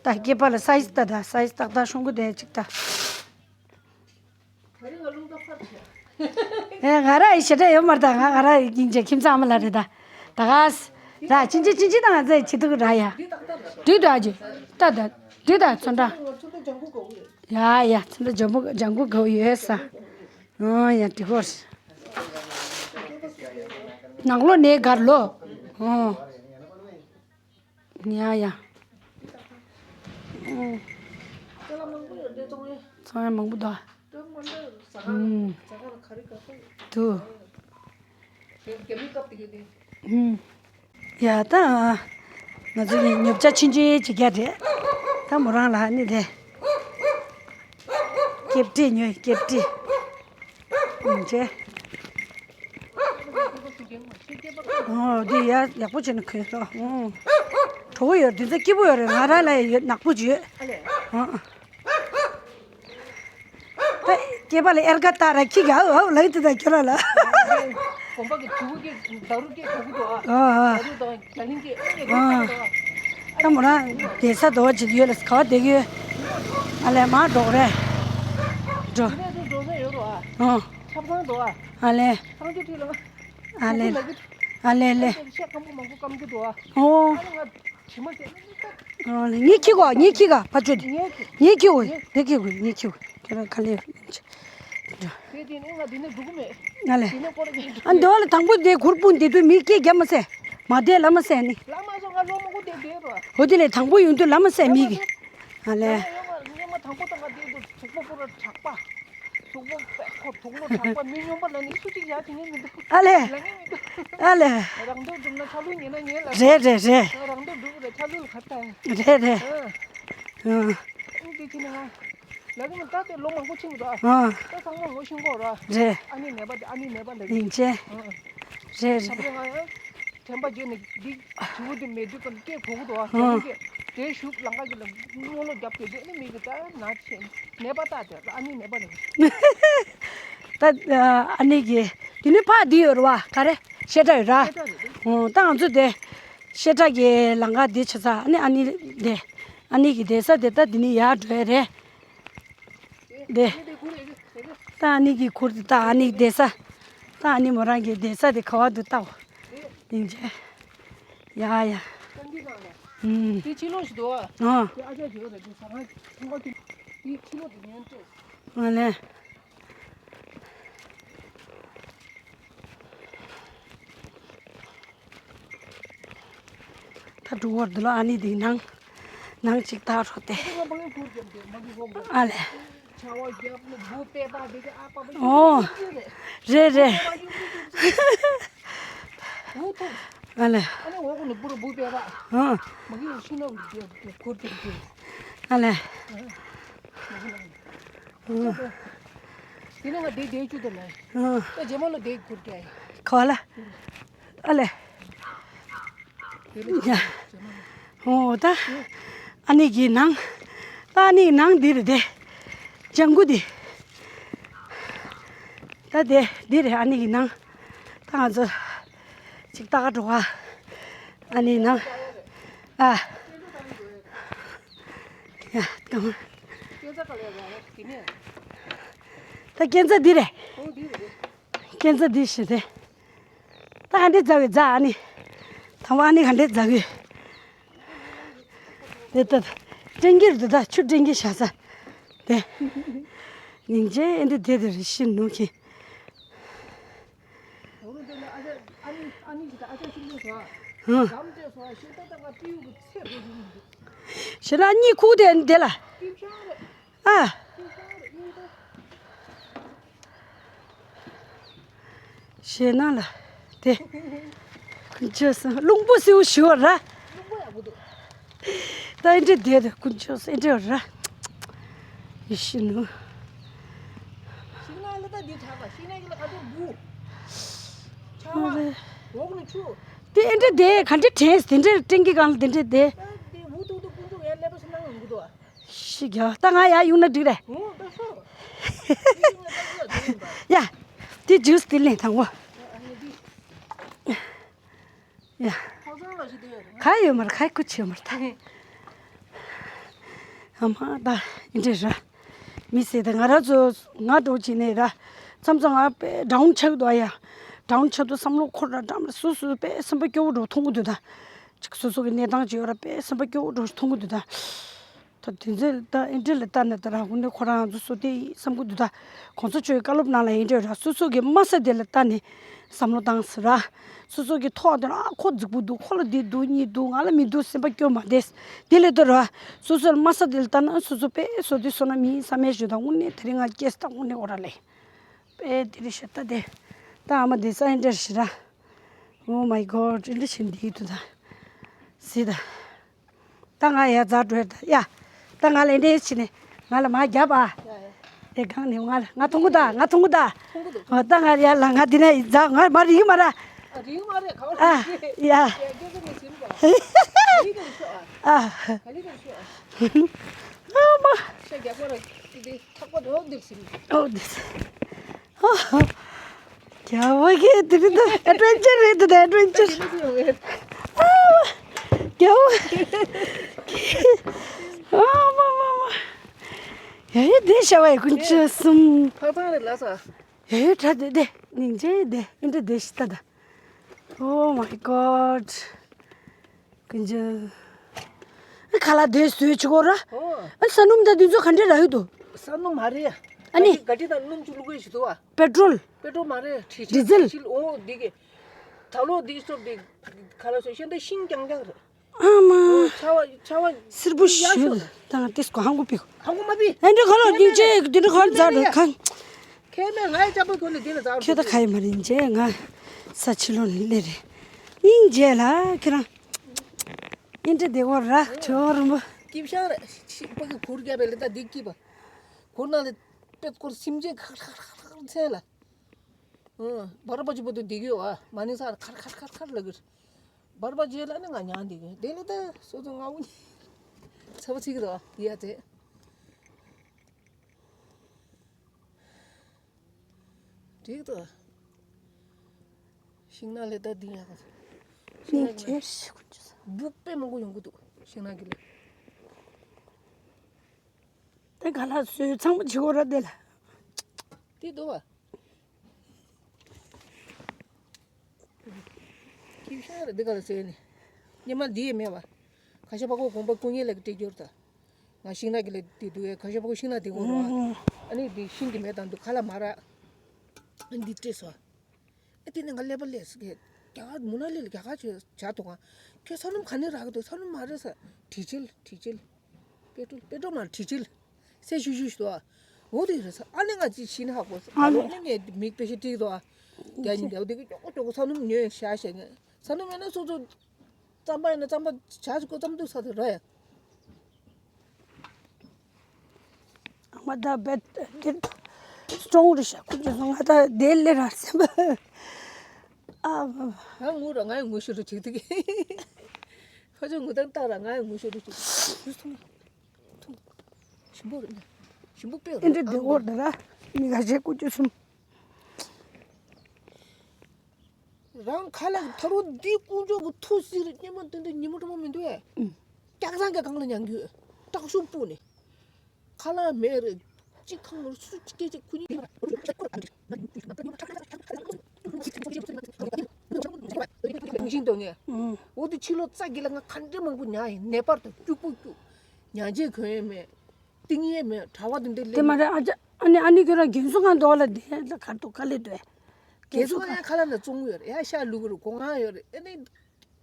ལྟ་སྐེད་པ་ལ་སའི་ཛི་ལྟ་ད་སའི་ཛི་ཏག་ཏག་ཤོང་གི་དེ་ཅིག་ལྟ། ཨེ་ང་ར་ཡི་ཞེ་དྲག་ཡོད་མ་རེད་ད་ང་ང་ར་ཡི་སྙིང་རྗེ་ཁྱིམ་ཚང་མ་ལ་རེད་ད། ད་ག་ས། ད་ཅིན་ཅི་ཅིན་ཅི་དང་ང་ཚོ་བྱེད་ཐུག་ར་ཡ། འདི་ད་འདི་ད་ཅི། ད་ད་འདི་ད་ཚོན་ཁྲ། ཡ་ཡ་ཚོན་ཁྲ་ལྗང་གུ་ལྗང་གུ་གོ་ཡོད་ས། ཨོ་ཡ་འགྲིག་གོ། ནང་ལོ་ནས་གར་ལོ། ཨོ། ཡ་ཡ། ཚོང་ཡ་མང་པོ་འདུག་ཨུམ། དུ། ཨུམ། ཡ་ད། ང་ཚོ་ནི་ཉོ་ཆ་ཆུང་ཆུང་ཅིག་རྒྱག་རེད། ད་མོ་རང་ལ་ནི་རེད། སྐེབས་ཏི་ཉོས་སྐེབས་ཏི། ཨུམ་ཅེ། ཨོ་འདི་ཡ་ཡག་པོ་བྱས་ནས་གོན་སོང་། ཨོ། གྲོགས་པོ་ཡོད་འདི་ཚོ་སྐྱིད་པོ་ཡོད་རེད། ང་རང་ལ་ཡོད་ནག་པོ་ཅིག་ཡོད། ཨོ། ད་སྐེད་པ་ལ་ཨེར་ཀ་བཏགས་ར་ཁྱི་ག་ཨའུ་ཨའུ་ལབ་ཀྱི་འདུག་ད་ཁྱོད་རང་ལ། གོམ་པ་གི་གྲུ་གུ་གི་ད་རུ་གི་གོ་གི་འདུག་ཨ། ཨོ་ཨོ། ད་རུ་དང་རྒྱ་གླིང་གི་ཨེ་ཨོ། ད་མོ་རང་བསྡད་ས་དོ་ཅིག་ཡོད་ལ་ག་བ་བསྡད་ཀྱི་ཡོད། ཨ་ལས་མ་འགྲོ་གི་རེད། འགྲོ། འདི་ནས་འགྲོ་ས་ཡོད་རོ་ཨ། ཨོ། ཆབ་ཚང་འདུག་ཨ། ཨ་ལས། ཚང་ཆུ་ཁྲིད་ལ། ཨ་ལས་ལས། ཨ་ལས་ལས། ཤ་སྐམ་པོ་མང་པོ་སྐམ་གྱི་འདུག་ཨ། ཨོ། ཨ་ལས་ང་དྲི་མ་བྱས་ནས་ཨོ་ལས་ངས་ཁྱི་གོ་ངས་ཁྱི་ག་ཕ་ཆོས་དེ། ངས་ཁྱི། ངས་ཁྱི་གོ་ངས་ཁྱི་གོ་ངས་ཁྱི་གོ་ཁྱོད་རང་ཁ་ལས། དེ་དེ་ནས་ང་དེ་ནས་འགྲོ་གི་མེད། ཨ་ལས། དེ་ནས་སྐོར་གྱི། ཨ་འདི་བ་ལ་དང་པོ་དེ་གུར་སྤུངས་དེ་དུས་མི་སྐད་རྒྱབ་མ་སད། མ་བསྡད་ལབ་མ་སད་ནི། ལབ་མ་སོང་ང་ལོ་མང་པོ་དེ་བསྡད་རོ། འོ་དེ་ལས་དང་པོ་ཡོང་དུས་ལབ་མ་སད་མི་གི། ཨ་ལས། ཡོང་ང་ངས་མ་དང་པོ་དང་ང་བསྡད་དུས་གཟུགས་པོ་པུ་ར་དྲག་པ། གཟུགས་པོ་པད་ཁོ་དུག་ལོ་དྲག་པ་མི་སྨྱོན་པ་ལ་ནི་སུ་གཅིག་ཡ་དེ་ངས་མི་འདུག་ཨ་ལས། ལ་ངས་མི་འདུག་ཨ་ལས། རང་འདོད་སྒྲུབ་ན་ཆ་ལུགས་ཉན་ན་ཉན་ལ། རེད་རེད་རེད། རང་འདོད་སྒྲུབ་ར་ཆ་ལུགས་ལ་ཁ་ཏ། རེད་རེད། ཨ། ཨ། ཨ་འདི་ཁྱི་ནི་ང་། ལ་གི་མི་ད་དེ་ལོ་མང་པོ་ཕྱིན་འདུག་ཨ། ཨ། ད་ཚང་མ་ངོ་ཤེས་གོ་ར། རེད། ཨ་ནི་ནད་པ་དེ་ཨ་ནི་ནད་པ་ལ་གི། ཡིན་ཅེ། ཨ། རེད་རེད། ད་ང་ཡང་། དྲན་པ་བརྗེད་ནས་འདི་བྱིའུ་འདི་མེད་དུས་ཀྱི་སྐད་གོ་གི་འདུག་ཨ། ཨ། དེ་སྐད་དེ་ཞུགས་ལང་ཀ་གི་ལ་སྔོ་ལོ་རྒྱབ་དེ་དེ་ནི་མི་གི་ད་ན་ཆེ་ནད་པ་ད་དེ་ཨ་ནི་ནད་པ་ལ་གི། ད་ཨ་ནི་གི་དེ་ནི་ཕ་འདི་ཡོད་རེད་བ་ག་རེ་བཤད་གྲྭ་ཡོད་ར། ཨོ་ད་ང་ཚོ་དེ་བཤད་གྲྭ་གི་ལང་ཀ་འདི་ཆ་ཚ་ཨ་ནི་ཨ་ནི་དེ་ཨ་ནི་གི་བསྡད་ས་དེ་ད་འདི་ནི་ཡར་འགྲོ་ཡ་རེད། དེ། ད་ཨ་ནི་གི་ཁུར་དེ་ད་ཨ་ནི་བསྡད་ས། ད་ཨ་ནི་མོ་རང་གི་བསྡད་ས་དེ་ག་བ་འདུག་ལྟ་འོ། ཡིན་ཅེ། ཡ་ཡ། ཨུམ། དེ་ཕྱི་ལོགས་ཤིག་འདུག་ཨ། ཨ། དེ་ཨ་ཅག་ཞིག་རེད་དེ་ཟ་ཁང་ཁང་པ་དེ། དེ་ཕྱི་ལོགས་དེ་ཉན་སྤྲད། ཨ་ལས། ད་འགྲོ་བར་འདུག་ལ་ཨ་ནི་དེ་ནང་ནང་ཅིག་ད་རོ་དེ། ཨ་ལས། ཨོ། རེད་རེད། ཨ་ལས། ཨ་ལས། དེ་ནས་ང་དེ་དེ་བཅུ་དེ་ལ། ཨ། ད་རྗེས་མ་ལ་དེ་ཁུར་དེ། ག་ལ། ཨ་ལས། ཡ། ཨོ་ད། ཨ་ནི་གི་ནང་། ད་ཨ་ནི་གི་ནང་འདི་རེད་དེ། ལྗང་གུ་འདི། ད་དེ་འདི་རེད་ཨ་ནི་གི་ནང་། ད་ང་ཚོ། ཅིག་ལྟ་ག་འགྲོ་ག་ཨ་ནི་ནང་། ཨ། ཡ། ད་སྐས་འཛེག་འདི་རེད། སྐས་འཛེག་འདི་ཞིག་རེད། ད་ག་འདྲས་འཛེག་གི་འཛེག་ཨ་ནི། དང་པོ་ཨ་ནི་ག་འདྲས་འཛེག་གི། དེ་ལྟ་སྤྲིན་གྱི་རུ་ད་ཆུ་སྤྲིན་གྱི་ཤ་ས་དེ། སྙིང་རྗེ་ཨེ་འདྲ་དེ་དེ་རེ་ཤི་ནུ་ཁྱེད། ཞེ་ལ་གཉིད་ཁུག་དེ་འདི་ལ། ཨ། ཞེ་ན་ལ། དེ། ཀུན་སྤྱོད་སུ་རླུང་པོ་སེའུ་ཞུ་བ་ར། ད་ཨེ་འདྲ་དེ་དེ་ཀུན་སྤྱོད་སུ་ཨེ་འདྲ་ར། ཡེ་ཤེས་ནུ། ཤིང་ནགས་ལ་ད་འདི་གྲགས་པ་ཤིང་ནགས་ཀྱི་ལ་ཁ་དོག་འདུག་ཆར་པ་འོག་ནས་ཆུ། དེ་ཨེ་འདྲ་དེ་ག་འདྲ་དྲན་དེ་འདྲ་སྤྲིན་གྱི་སྒང་ལ་དེ་འདྲ་དེ། ད་དེ་འུ་ཐུག་ཐུག་ཀུན་ཐུག་ཡར་སླེབས་པ་སུ་གནང་ཡོང་གི་འདུག་ཤི་རྒྱག་ད་ང་ཡར་གཡུག་ན་འགྲིག་རེད། འོ་ད་ཤོག་ཡ། དེ་ཇུས་དེ་ལེན་དང་བོ། ཡ། ཁ་ཡོད་མ་རེད་ཁ་ཀུ་ཆེ་ཡོད་མ་རེད་ད། ཨ་མ་ད་ཨེ་འདྲ་ར། མི་ཟེར་ད་ང་ར་ཚོ་ང་འགྲོ་བྱེད་ནས་ར། མཚམས་མཚམས་ང་དཔེ་ཌའུན་ཆགས་འདུག་ཨ་ཡ། ཌའུན་ཆགས་འདུག་བསམ་བློ་འཁོར་ར་འགྲམ་ར་སུ་སུ་དཔེ་སེམས་པ་སྐྱོ་བོ་འགྲོ་མཐོང་གི་འདུག་ད། ཅིག་སོ་སོ་གི་གནས་སྟངས་ཅིག་ཡོད་ར་དཔེ་སེམས་པ་སྐྱོ་བོ་འགྲོ་མཐོང་གི་འདུག་ད། ད་དེ་ཚོ་ད་ཨེ་འདྲ་ལ་ལྟ་ན་ད་ར་ཧུ་ནི་ཁོ་རང་ཚོ་སོ་དེ་བསམ་གི་འདུག་ད། གོང་ས་མཆོག་གི་བཀའ་སློབ་ནང་ལ་ཨེ་འདྲ་ར་སོ་སོ་གི་དམའ་ས་དེ་ལ་ལྟ་ནས་བསམ་བློ་བཏང་ཟེར་ར། སོ་སོ་གི་ཐོག་དེ་ལ་ཨ་ཁོ་རྫིག་པོ་འདུག་ཁོ་ལ་འདི་འདུག་གཉིས་འདུག་ང་ལ་མི་འདུག་སེམས་པ་སྐྱོ་མ་བསྡད། དེ་ལས་ལྡོག་ར། སོ་སོ་ལ་དམའ་ས་དེ་ལ་ལྟ་ན་སོ་སོ་དཔེ་སོ་དེ་སོ་ན་མི་བསམ་ཡས་ཞུ་ད་དངོས་གནས་དེ་རིང་ང་སྐྱེས་ད་དངོས་གནས་འོ་ར་ལས། དཔེ་དེ་རིང་ཞེ་ད་དེ། ད་ཨ་མ་དེ་ས་ཨེ་འདྲ་ཞེ་ར། Oh my God ཨེ་འདྲ་ཞེ་འདི་འདུག་ད། སི་ད། ད་ང་ཡ་རྫ་འགྲོ་ད་ཡ། ད་ང་ལ་འདྲེ་ཕྱི་ནས་ང་ལ་མ་རྒྱབ་ཨ། ཡ་ཡ། དེ་གང་ནས་ང་ལ་ང་ཐུང་གུ་ད་ང་ཐུང་གུ་ད། ཐུང་གུ་འདུག་ཨོ་ད་ང་ཡ་ལ་ང་འདི་ནས་རྫ་ང་མ་རིག་མ་ར། ཨ་རིག་མ་རེད་ག་བ་ཨ་རིག་ཡ། ཡ་སྐད་ཆ་མི་ཟིན་པ། ག་ལི་ག་ལི་ཤོག་ཨ། ཨ། ག་ལི་ག་ལི་ཤོག་ཨ། ཨ་མ། ཤ་རྒྱག་པ་ར་དེ་དེ་ཐག་པ་རོག་འདིར་ཟིན། ཨོ་དེ་ཟིན། ཨོ། རྒྱལ་བ་གི་དེ་རིང་ད་ཨེ་ཌི་ཝེན་ཅར་རེད་ད་ཨེ་ཌི་ཝེན་ཅར། ཨ་རྒྱལ་བ་གི་ཨ་མ་མ་མ། ཡ་ཡ་དེ་ཤ་བའི་ཀུན་སྤྱོད་གསུམ། ཕ་ཚང་རེད་ལ་ས། ཡ་ཡ་ད་དེ་དེ་སྙིང་རྗེ་དེ་ཨེ་འདྲ་དེ་ཤི་ད་ད། Oh my God ཀུན་སྤྱོད། ཨ་ཁ་ལག་དེ་བཟོས་བྱེད་དགོས་ར། ཨོ། ཨ་ས་སྣུམ་དང་དེ་ཚོ་ག་འདྲ་རག་གི་འདུག་ས་སྣུམ་མ་རེད། ཨ་ནི། ག་ཏི་ག་ཏི་དང་སྣུམ་བཅུ་བླུག་གི་ཞིག་འདུག་བ། པེ་ཊྲོལ། པེ་ཊྲོལ་མ་རེད་དྲི་ཆིལ། ཌི་ཟེལ། དྲི་ཆིལ་ཨོ་འདི་གི་ད་ལོ་འདི་སོབ་འདི་ག་ལ་སོ་ཤེས་འདི་ཤིང་རྐྱང་རྐྱང་རེད། ཨ་མ། ཨོ་ཆ་བ་ཆ་བ་སིར་པོ་ཡག་ཤོས་ཤོད་ལ་ད་ང་ཏིས་གོ་ཧང་གོ་པིག་ཧང་གོ་མ་པི། ཨེ་འདྲ་ག་ལ་སྙིང་རྗེ་འདི་འདྲ་ག་ལ་མཛའ་རེད་ཁ། ཁྱེད་ནས་ངའི་ཅམ་པོ་གོ་ནས་འདི་ལ་ཛར་ཁྱོད་ད་ག་ཡི་མ་རིན་ཅེ་ང་ས་ཕྱི་ལོ་ལེ་རེད། སྙིང་རྗེ་ལ་ཁྱེད་རང་། ཨེ་འདྲ་བདེ་བོ་ར་ཁྱོད་རུ་མོ། སྐྱིབ་ཤང་རེད་ཤི་པ་གི་གུར་རྒྱབ་པའི་ལེ་ད་འདི་སྐྱིབ་པ། གུར་ནང་ལེ་པེད་སྐོར་སིམ་རྗེ་ཁར་ཁར་ཁར་ཁར་མཚན་ལ། ཨོ། བར་པ་ཅི་པོ་དུ་འདི་གི་ཨ་མ་ནི་ས་ཁར་ཁར་ཁར་ཁར་ལ་གི། བར་པ་རྗེས་ལ་ནི་ང་ཉང་འདི་གི་དེ་ལེ་ད་སོ་སོ་ང་འུ་ཚ་བ་ཚིག་གི་ར་ཡ་དེ། འགྲིག་ཏོ། ཤིང་ནགས་ལས་ད་འདི་ཡག་ག་ཤིང་ནགས་ཀྱི་ལས་སྨུག་དཔེ་མང་པོ་ཡོང་གི་འདུག་ཤིང་ནགས་ཀྱི་ལས། དེ་ག་ལ་སོས་ཚང་མ་བྱེད་དགོས་ར་དེ་ལ། དེ་འདུག་བ། ཁྱི་ཤ་ར་འདི་ག་ལ་ཟེར་ནི། སྙེ་མ་འདི་ཡེ་མེད་བ། ཁ་ཤ་པ་ཀོ་གོམ་པ་ཀུ་ཉེ་ལ་གི་སྤྲད་རྒྱུར་ད། ང་ཤིང་ནགས་ཀྱི་ལས་དེ་འདུག་ཡ་ཁ་ཤ་པ་ཀོ་ཤིང་ནགས་དེ་གོ་ར། ཨ་ནི་འདི་ཤིང་གི་མེ་དང་འདུག་ཁ་ལ་མ་ར། ཨ་འདི་སྤྲད་སོ། ཨ་དེ་ནས་ང་ཀླད་པ་ལས་སུ་གས་རྒྱ་གར་མུ་ན་ལི་ལ་རྒྱ་གར་ཆོས་བྱ་དུ་གང་ཁྱོད་ས་སྣུམ་ག་ནས་རག་གི་འདུག་ས་སྣུམ་མ་རེད་ས། དྲི་ཆིལ་དྲི་ཆིལ། པེ་ཊྲོལ་པེ་ཊྲོལ་མ་རེད་དྲི་ཆིལ། སེ་ཤུ་ཤུ་ཤུ་དོ། འོ་དེ་རེད་ས་ཨ་ནི་ང་ཅི་ཤི་ན་ཧ་གོ་ས་ཨ་ལོ་ནི་ངས་མིག་པེ་ཤི་ཏིག་དོ། རྒྱ་ཉིན་རྒྱ་དེ་གི་ཅོག་ཅོག་ས་སྣུམ་ཉོས་ཤ་ཤ་ངས་ས་སྣུམ་ཡོད་ན་སོ་སོ། རྩམ་པ་ཡིན་ན་རྩམ་པ་བྱ་ཅིག་གོ་རྩམ་འདུག་ས་དེ་ར་ཡ། ཨ་མ་ད་བེད་དེ་སྟོང་རེ་ཤ་ཁུ་ཅི་སོང་ང་ད་དེ་ལེ་ར་སེམས་པ་ཨ་མ། ང་ངུ་ར་ང་ཡི་ངུ་ཤོ་རུ་ཅིག་ཏུ་གི་ཕ་ཆུ་ངུ་དང་ཏག་ར་ང་ཡི་ངུ་ཤོ་རུ་ཅིག་ཏུ་སོང་ཐུང་ཞིམ་པོ་རེད་ན་ཞིམ་པོ་དཔེ་རེད་ཨེ་འདྲ་བདེ་བོ་རེད་ར་མི་ག་ཞེ་ཁུ་ཅི་སོང་། རང་ཁ་ལག་ཐ་རུ་འདི་ཀུན་སྤྱོད་ཀྱི་ཐུགས་སྲིད་རེད་སྙེ་མ་དེ་འདྲ་ཉིན་མོ་དྲོ་མོ་མི་འདུག་ཨེ། ཨུམ། སྐྱག་ཚང་གི་སྒང་ལ་མྱང་རྒྱུ། སྟག་ཤུག་སྤུ་ནས། ཁ་ལག་མེད་རེད། གཅིག་ཁང་ནོར་སུ་གཅིག་སྐད་ཅིག་ཁུ་ཉིན། ཤིང་དོན་ངེས། ཨུམ། འོ་དེ་ཕྱི་ལོ་ཙག་གི་ལ་ང་ག་འདྲ་མང་པོ་ཉར་ཡིན། ནད་པར་དུ་སྐྱུག་པོ་སྐྱུག། ཉར་རྗེས་གོན་ཡས་མེད། ཏིང་ཡས་མེད། གྲྭ་བ་དེ་འདྲ་ལས་དེ་མ་མེད། རེད། ཨ་ཅག་ཨ་ནི་ཨ་ནི་ཁྱོད་རང་རྒན་གསོ་ཁང་དུ་ལ་བསྡད་ལ་གར་དུ་དཀའ་ལས་འདུག་རྒན་གསོ་ཁང་ཡང་ཁ་ལག་ན་བཙོང་གི་ཡོད་རེད། ཡ་ཤ་ལུག་རེད། སྒོ་ང་ཡོད་རེད། ཨ་ནི་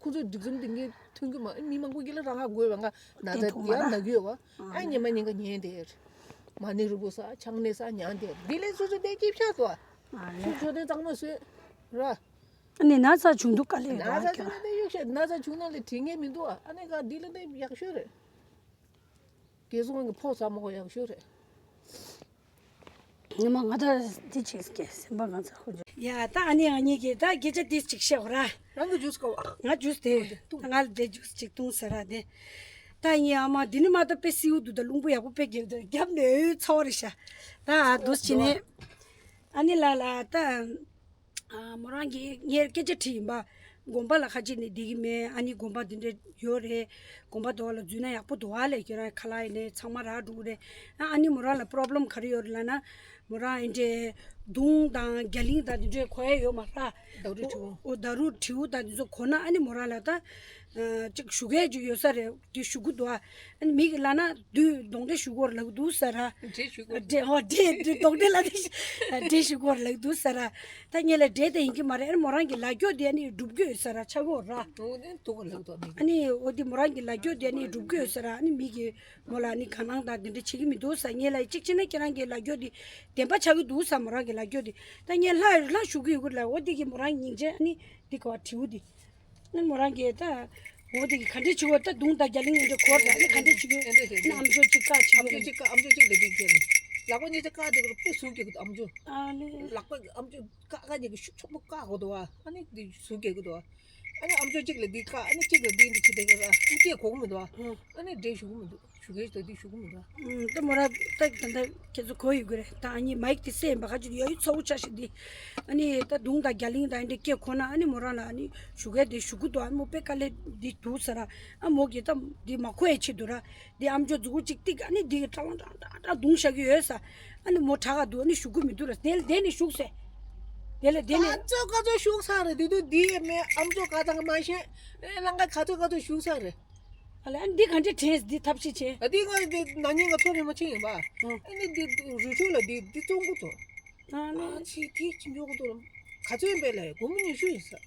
ཁོ་ཚོ་སྒྲིག་འཛུགས་འདི་ངས་ཐོན་གི་མ། མི་མང་པོ་གི་ལ་རང་ང་དགོས་པ། ང་ན་དེ་ཚ་ཐོག་མ་ཡ་ར་ན་གི་ཡོད་བ། ཨ་ཉི་མ་ཉིན་ག་ཉན་དེ་རེད། མ་ཎི་རིང་པོ་ས་ཆང་ནས་ས་ཉན་དེ་རེད། འདི་ལས་སོ་སོ་བསྡད་ཀྱི་ཤ་ཏོ། ཨ་ལས། ཁྱོད་ཁྱོད་དེ་གཙང་མ་བཟོས་ར། ཨ་ནི་ན་ཚ་བྱུང་འདུག་དཀའ་ལས་ན་ར་ཚ་ཁྱོད་བྱུང་ན་དེ་གཡུག་ཤ། ན་ཚ་བྱུང་ན་ལས་དྲི་ངན་མི་འདུག་ཨ་ནི་ག་འདི་ལ་དེ་ཡག་ཤོས་རེད། རྒན་གསོ་ཁང་གི་ཕོགས་ཚ་མོ་གོ་ཡག་ཤོས་རེད། ཉི་མ་ང་ད་འདི་བྱེད་ཀྱི་སེམས་པ་ང་ཚ་ཁོ་འཇོག་ཡ་ད་ཨ་ནི་ང་གཉིས་ཀྱིས་ད་སྐད་ཆ་འདི་ཅིག་བཤད་འོ་ར། རང་གི་ཇུས་གོ་བ། ང་ཇུས་དེ་ད་ང་ལ་དེ་ཇུས་ཅིག་བཏུང་ཟེར་ར་དེ། ད་ངའི་ཨ་མ་འདི་ནི་མ་ད་དཔེ་སེའུ་འདུག་ད་རླུང་བུ་ཡག་པོ་དཔེ་རྒྱབ་འདུག་རྒྱབ་ནས་ཚ་བ་རེད་ཤག་ད་འདུག་སེ་བྱས་ནས་ཨ་ནི་ལ་ལ་ད། ཨ་མོ་རང་གིས་ངས་སྐད་ཆ་དྲིས་ཡིན་པ། དགོན་པ་ལ་ཁ་ཅིག་ནས་བསྡད་ཀྱི་མེད། ཨ་ནི་དགོན་པ་འདི་འདྲ་ཡོད་རེད། དགོན་པ་དེ་བ་ལ་འཛུལ་ན་ཡག་པོ་འདུག་ཨ་ལས། ཁྱོད་རང་ཁ་ལག་ཡིན་ནའི་ཚང་མ་རག་འགྲོ་གི་རེད། ཨ་ཨ་ནི་མོ་རང་ལ་པོ་རོབ་ལེམ་ག་རེ་ཡོད་རེད་ལབ་ན། མོ་རང་ཨེ་འདྲའི་མདུང་དང་རྒྱ་གླིང་དང་འདི་འདྲའི་གོན་ཡ་ཡོད་མ་རེད། ད་རུ་ཁྲིའུ། འོ་ད་རུ་ཁྲིའུ་དང་འདི་ཚོ་གོན་ན་ཨ་ནི་མོ་རང་ལ་ད་ཅིག་བཞུགས་ཡས་ཅིག་ཡོད་ས་རེད། དེ་བཞུགས་ཀྱི་འདུག་ཨ། ཨ་ནི་མི་གིས་ལབ་ན་དུས་གདོན་འདྲེ་ཞུ་གི་ཡོད་རེད་ལབ་ཀྱི་འདུག་ཟེར་ར། འདྲེ་ཞུ་གི་ཡོད། འདྲེ་ཧོ་འདྲེ་འདྲེ་གདོན་འདྲེ་ལབ་དུས་འདྲེ་ཞུ་གི་ཡོད་རེད་ལབ་ཀྱི་འདུག་ཟེར་ར། ད་ངས་ལབ་འདྲེ་དེ་ཡིན་གྱི་མ་རེད། ཨ་ནི་མོ་རང་གི་ལ་རྒྱོ་དེ་ཨ་ནི་སྒྲུབ་ཀྱི་ཡོད་ཟེར་ར་ཆགས་ཀྱི་ཡོད་ར། འོ་ནི་འདུག་ག་ལབ་འདུག་མི་གིས། ཨ་ནི་འོ་དེ་མོ་རང་གི་ལ་རྒྱོ་དེ་ཨ་ནི་སྒྲུབ་ཀྱི་ཡོད་ཟེར་ར། ཨ་ནི་མི་གིས་མོ་ལ་ཨ་ནི་དག་སྣང་དང་དེ་འདྲ་བྱེད་ཀྱི་མི་འདུག་ཟེར། ངས་ལབ་གཅིག་བྱས་ན་ཁྱེད་རང་གི་ལ་རྒྱོ་དེ་བདེན་པ་ཆགས་ཀྱི་འདུག་ཟེར། མོ་རང་གི་ལ་རྒྱོ་དེ་ད་ངས་ལྷ་ལྷ་ཞུ་གི་ཡོད་གི་ལབ། འོ་དེ་གིས་མོ་རང་སྙིང་རྗེ་ཨ་ནི་དེ་ག་བ་དྲིའུ་དེ། ཨ་མོ་རང་གིས་ད་འོ་དེ་གི་ག་འདྲས་བྱེད་དགོས། ད་མདུང་དང་རྒྱ་གླིང་འདི་འདྲ་གོན་ད་ཨ་ནི་ག་འདྲས་བྱེད་དགོས། ཨ་ནི་ཨམ་ཅོག་གཅིག་བཀག་བྱེད་ཨམ་ཅོག་དགོས། གཅིག་བཀག་ཨམ་ཅོག་གཅིག་ལ་འདི་བྱས་ནས་ལག་པ་གཉིས་ཆ་བཀག་དེ་གར་དཔེ་ཟུག་རྒྱག་གི་འདུག་ཨམ་ཅོག་ཨ་ནི། ལག་པ་ཨམ་ཅོག་བཀག་བཀག་གཉིས་ཀྱི་ཤུགས་ཆེན་པོ་བཀག་དགོས་འདུག་བ། ཨ་ནི་འདི་ཟུག་རྒྱག་གི་འདུག་བ། ཨ་ནི་ཨམ་ཅོག་གཅིག་ལ་འདི་བཀག་ཨ་ནི་གཅིག་ལ་འདི་འདི་བྱེད་དེ་གར་ཨ་ནི་སྐད་གོ་གི་མི་འདུག་བ། ཨ་ནི་འདྲེ་ཞུ་གི་མི་འདུག་ཞུ་མཁན་ཞིག་ད་དེ་ཞུ་གི་མི་འདུག་ཨུམ། ད་མོ་ར་ད་ད་ད་ཁྱེད་ཚོ་གོ་ཡོད་ཀྱི་རེད། ད་ཨ་ནི་མའིག་དེ་སེ་ཡིན་པ་ཁ་ཅིག་ཡོད་ཚ་བོ་ཆ་ཞིག་འདི། ཨ་ནི་ད་མདུང་དང་རྒྱ་གླིང་དང་ཨ་འདྲ་སྐད་གོ་ན་ཨ་ནི་མོ་རང་ལ་ཨ་ནི་ཞུ་གས་དེ་ཞུ་གི་འདུག་ཨ་མོ་དཔེ་དཀའ་ལས་འདི་འདུག་ཟེར་ར། ཨ་མོ་གིས་ད་འདི་མ་གོ་ཡའི་ཆེད་དུ་ར། འདི་ཨམ་ཅོག་མཛུ་གུ་གཅིག་ཏིག་ཨ་ནི་འདི་གི་ཀྲང་ཀྲང་ཀྲང་ཀྲང་རྡུང་བཞག་གི་ཡོད་ས། ཨ་ནི་མོ་དྲག་ག་འདུག་ཨ་ནི་ཞུ་གི་མི་འདུག་ར། དེ་ལ་དེ་ནི་ཞུགས་སེ། དེ་ལ་དེ་ནི། ཨམ་ཅོག་ག་ཚོད་ཞུགས་ཚར་རེད། དེ་དུས་འདི་ཡས་མེད། ཨམ་ཅོག་ག་དང་མ་ཤེས། ཨེ་ལང་ཀ་ག་ཚོད་ག་ཚོད་ཞུགས་ཚར་རེད། ཨ་ལས། ཨ་ནི་འདི་ག་འདྲས་དྲན། འདི་ཐབས་ཤེས་བྱས། ཨ་འདི་ང་འདི་ན་ནིང་ང་ཚོ་རེ་མ་ཕྱིན་ཡིན་པ། ཨ་ནི་འདི་རུ་ཆུ་ལ་འདི་འདི་བཙོང་གི་འདུག་ཨ་ལས། ཨ་ཙི་དེ་ཅི་འཇོག་གི་འདུག་ག་ཚོད་ཡིན་པས་ལས། སྒོར་མོ་ཉི་ཤུ་ཡིན་ས།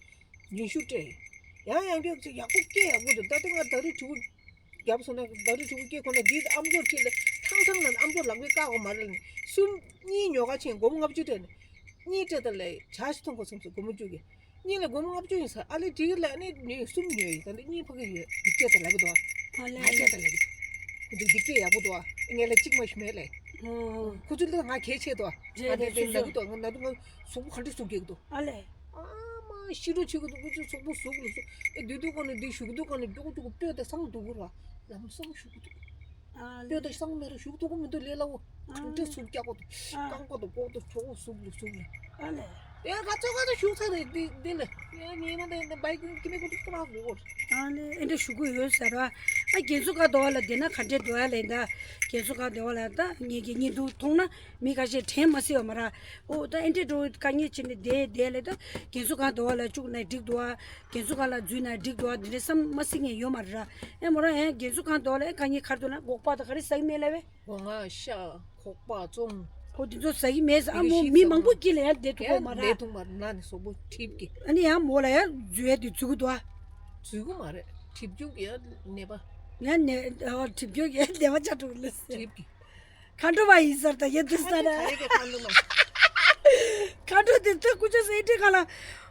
ཉི་ཤུ་སྤྲད། ཡང་ཡང་བསྐྱར་ཅིག་ཡག་པོ་སྐད་ཡག་པོ་འདུག་ད་ལྟ་ང་ད་རུ་ཆུ་བོ་རྒྱབ་སོང་ན་ད་རུ་ཆུ་བོ་སྐད་ཁོ་ན་འདི་ཨམ་ཅོག་ཁྲིད་ལ་ཐང་ཐང་ལ་ཨམ་ཅོག་ལག་པས་བཀག་གོ་མ་རེད་ལ་ནི་གསུམ་གཉིས་ཉོ་ག་ཕྱིན་སྒོར་མོ་ལྔ་བཅུ་སྤྲད་ནས་གཉིས་སྤྲད་ད་ལས་ཇ་ཞིག་འཐུང་གོ་བསམ་སོང་། སྒོར་མོ་བཅུ་གི། གཉིས་ལ་སྒོར་མོ་ལྔ་བཅུ་ཡིན་ས། ཨ་ལེ་འགྲིག་གི་ལ་ཨ་ནི་ནི་གསུམ་ཉོས་ཡིན། ད་ནི་གཉིས་ཕ་གི་ཡོད། འདི་སྐད་ད་ལབ་གི་འདུག་ཨ། ཨ་ལེ། ང་སྐད་ད་ལབ་གི་འདུག་ཁོ་ཚོ་འདི་སྐད་ཡག་པོ་འདུག་ཨ། ངས་ལ་གཅིག་མ་ཞུ་མེད་ལེ། ཨོ། ཁོ་ཚོ་ལ་ང་གལ་ཆེ་འདུག་ཨ། རེད་ང་རེད། དེ་དེ་སོ་ལབ་གི་སོ། འདུག་ང་ན་དུ་ང་གཟུགས་པོ་ག་འདྲ་གཟུགས་སྐྱེ་གི་འདུག་ཨ་ལེ། ཨ་མ་ཤི་རོ་ཆི་གི་འདུག་ཁོ་ཚོ་གཟུགས་པོ་གཟུགས་ལ་གཟུགས་ཨེ་འདུག་འདུག་ག་ནི་འདི་ཞུ་གི་འདུག་ག་ནི་འདུག་འདུག་སྤོས་དང་སང་འདུག་གི་ར། ལམ་སང་ཞུ་གི་འདུག་ཨ་ལེ། ལྟོས་དང་སང་མེད་ར་ཞུགས་ཐུབ་ཀྱི་མི་འདུག་ལས་སླ་བོ། ཨ་གྲུང་ཏེ་ཟུག་རྒྱག་གོ་འདུག་ཨ་རྐང་པ་དང་ལྐོག་ཏུ་གྲོགས་ཟུག་ལ་ཟུག་ལ། ཨ་ལེ། ཡ་ག་ཚོད་ག་ཚོད་ཞུགས་ཚར་རེད་འདི་འདི་ལ། ཡ་ཉེས་ན་འདི་འདི་བའི་ཀུན་ཀི་མེ་ཀུན་ཏུ་ཏུ་ར་གོ་གོ། ཨ་ལེ་ཨེ་འདྲ་ཞུ་གི་ཡོད་ཟེར་བ། ཨ་རྒན་ཚོ་ག་དོ་བ་ལ་བསྡད་ན་ག་འདྲས་འདུག་ཨ་ལེ། ད་རྒན་ཚོ་ག་དོ་བ་ལ་ད་ངེད་ཀྱི་ཉིན་དུ་མཐོང་ན་མི་ཁ་ཤས་དྲན་མ་སྲིད་བ་མ་ར། ཨོ་ད་ཨེ་འདྲས་འགྲོ་དཀའ་ངལ་ཅི་ནས་བསྡད་བསྡད་ལེ། ད་རྒན་ཚོ་ག་དོ་བ་ལ་བཅུག་ན་འགྲིག་འདུག་ཨ། རྒན་གསོ་ཁང་ལ་འཛུལ་ན་འགྲིག་འདུག་ཨ། འདི་འདྲ་བསམ་མ་སྲིད་མཁན་ཡོད་མ་རེད་ར། ཨེ་མོ་རང་ཨེ་རྒན་གསོ་ཁང་དོ་ལ་ཨེ་ག་ཉིན་ཁར་དུ་ན་སྒོག་པ་དང་ག་རེ་ཟ་གི་མེད་ལ་བས། སྒོ་ང་ཤ་ཁོག་པ་བཙོང་། ཁོ་འདི་ཚོ་ཟ་གི་མེད་ཟེར། ཨ་མོ་མི་མང་པོ་སྐྱིད་ལ་ཡང་བསྡད་ཐུབ་ཀྱི་མ་རེད། ལས་ཐུང་མ་རེད་ན་ནི་སོག་པོ་གྲིབ་ཀྱི། ཨ་ནི་ཡང་མོ་ལ་ཡང་འཛུལ་ཡ་དེ་འཛུལ་གི་འདུག་ཨ། འཛུལ་གི་མ་རེད། གྲིབ་སྐྱུག་གི་ཡང་ནད་པ། ཡང་ནད་ཨ་གྲིབ་སྐྱུག་གི་ཡང་ནད་པ་ཆགས་འགྲོ་གི་ལ་ཟེར། གྲིབ་ཀྱི། མཁའ་འགྲོ་མ་ཡིན་ཟེར་ད་ཡེ་དུ་ས་ན། མཁའ་འགྲོ་མ་ཡིན། མཁའ་འགྲོ་དེ་ད་ཀུ་ཅོ་སེ་ཏི་ག་ལ།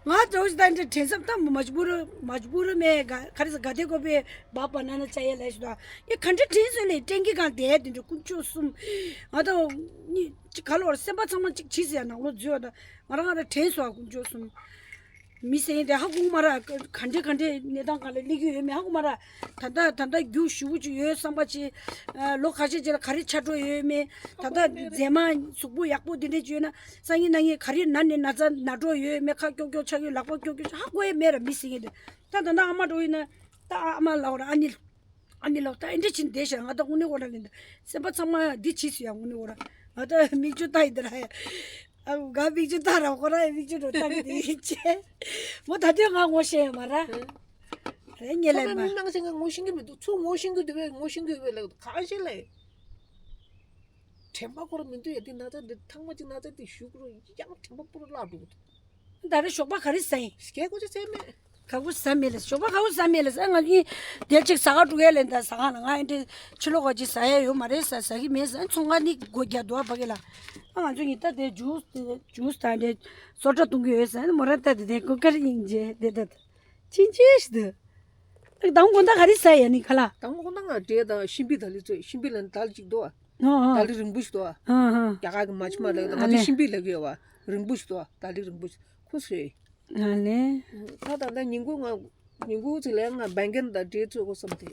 ང་ཇོ་ཞིག་ད་འདྲ་དྲན་བསམ་ད་མ་ཇ་བུ་རུ་མ་ཇ་བུ་རུ་མེ་ག་ག་རེ་ཟེར་ག་དེ་ཀོ་པེ་བ་པ་ན་ན་ཅ་ཡེ་ལེ་ཞུ་ད། ཡེ་ག་འདྲ་དྲན་སོང་ལེ་ཀྲེང་ཀི་གང་དེ་དེ་འདྲ་ཀུ་ཅོ་གསུམ། ང་ད་ནི་ཅི་ག་ལོར་སེམས་པ་ཚང་མ་ཅིག་བྱིས་ཟེར་ཡ་ནང་ལོ་འཛུལ་བ་ད་ང་རང་ང་ར་དྲན་སོང་ཨ་ཀུ་ཅོ་གསུམ། མི་ཟེར་ཡིན་དེ་ཧ་གོ་མ་ར། ག་འདྲས་ག་འདྲས་གནས་སྟངས་ག་ལ་སླེབས་ཀྱི་ཡོད་མེད་ཧ་གོ་མ་ར། ད་ལྟ་ད་ལྟ་རྒྱུ་ཞེ་པོ་ཅིག་ཡོད་བསམ་པ་ཅིག་ལོ་ཁ་ཤས་ཅིག་ལ་ག་རེ་ཆགས་འགྲོ་ཡོད་མེད། ད་ལྟ་མཛེས་མ་གཟུགས་པོ་ཡག་པོ་འདི་འདྲས་ཅིག་ཡོད་ན་སང་ཉིན་གནངས་ཉིན་ག་རེ་ན་ནས་ན་ཚ་ན་འགྲོ་ཡོད་མེད། ཁ་ཀྱོག་ཀྱོག་ཆགས་ཡོད་ལག་པ་ཀྱོག་ཀྱོག་ཧ་གོ་ཡས་མེད་ར་མི་ཟེར་ཡིན་དེ། ད་ད་ལྟ་ཨ་མ་འགྲོ་ཡིན་ན་ད་ཨ་མ་ལགས་ར་ཨ་ནི། ཨ་ནི་ལོ་ད་ཨེ་འདྲ་ཕྱིན་བསྡད་ཤག་ང་ད་དངོས་གནས་འོ་ར་ལེན་ད་སེམས་པ་ཚང་མ་འདི་བྱིས་སུ་ཡ་དངོས་གནས་འོ་ར། ང་ད་མིག་ཆུ་ལྟ་ཡི་འདི་ར་ཡ། ཨ་ང་མིག་ཆུ་བཏང་ར་ཁོ་རང་ཡི་མིག་ཆུ་འགྲོ་བཏང་གི་དེ་ཡིན་ཅེ། མོ་ད་དུང་ང་ངོ་ཤེས་ཡོད་མ་ར། ཨ། རེད་ངས་ལབ་མ། མི་མང་ཆེ་ང་ངོ་ཤེས་ཀྱི་མི་འདུག་ཚུར་ངོ་ཤེས་ཀྱི་འདུག་བས་ངོ་ཤེས་ཀྱི་ཡོད་པས་ལབ་གང་ཤེས་ལབ། དྲན་པ་ཁོ་ར་མི་འདུག་ཡ་དེ་ན་ཚ་འདི་ཐང་མ་ཅིག་ན་ཚ་དེ་ཞུ་ཁོ་ར་ཡང་དྲན་པ་པོ་ར་བརླག་འགྲོ་གི་འདུག་ད་རེས་ཞོགས་པ་ག་རེ་ཟ་ཡིན། སྐད་ཁོ་ཅིག་ཟས་མེད། ག་གུ་ཟ་མེད་ལས་ཞོགས་པ་ག་གུ་ཟ་མེད་ལས་ཨ་ང་གཉིས་དེ་ཅིག་ཟ་ག་འགྲོ་གས་ལས་ད་ཟ་ག་ལ་ང་ཨེ་འདྲས་ཕྱི་ལོགས་ག་ཅིག་ཟ་ཡ་ཡོད་མ་རེད་ཟ་ཟ་གི་མེད་ཟ་ཚོང་ཁང་ནི་སྒོ་རྒྱག་འདུག་ཨ་ཕ་གི་ལ། ཨ་ང་ཚོ་གཉིས་ད་དེ་ཇུས་དེ་ཇུས་དང་དེ་སོ་ཊ་བཏུང་གི་ཡོད་ཟ་མོ་ར་ད་དེ་དེ་སྒོ་ཀར་ཡིན་རྗེས་དེ་ད་ཕྱིན་ཆད་ཞིག་ད་དང་པོ་དགོང་དག་ག་རེ་ཟ་ཡ་ནི་ཁ་ལ། དང་པོ་དགོང་དག་ང་འབྲས་དང་ཤིང་བི་དལ་ལི་བཙོས་ཤིང་བི་ལ་ནི་དལ་གཅིག་འདུག་ཨ། ཨ་ཨ། དལ་ལི་རིང་པོ་ཞིག་འདུག་ཨ། ཨ་ཨ། རྒྱ་གར་གི་མ་ཆུ་མ་ལ་ང་ཨ་ཚོ་ལེ། ཤིང་བི་ལ་གི་ཡོད་བ་རིང་པོ་ཞིག་འདུག་ཨ་དལ་ལི་རིང་པོ་ཞིག་ཁོ་ཟོས། ཨ་ལེ། ད་ད་ལྟ་ཉིན་གུང་ང་ཉིན་གུང་ཚེ་ལས་ང་བན་རྒན་དང་འབྲས་བཙོས་གོ་བསམ་དེ།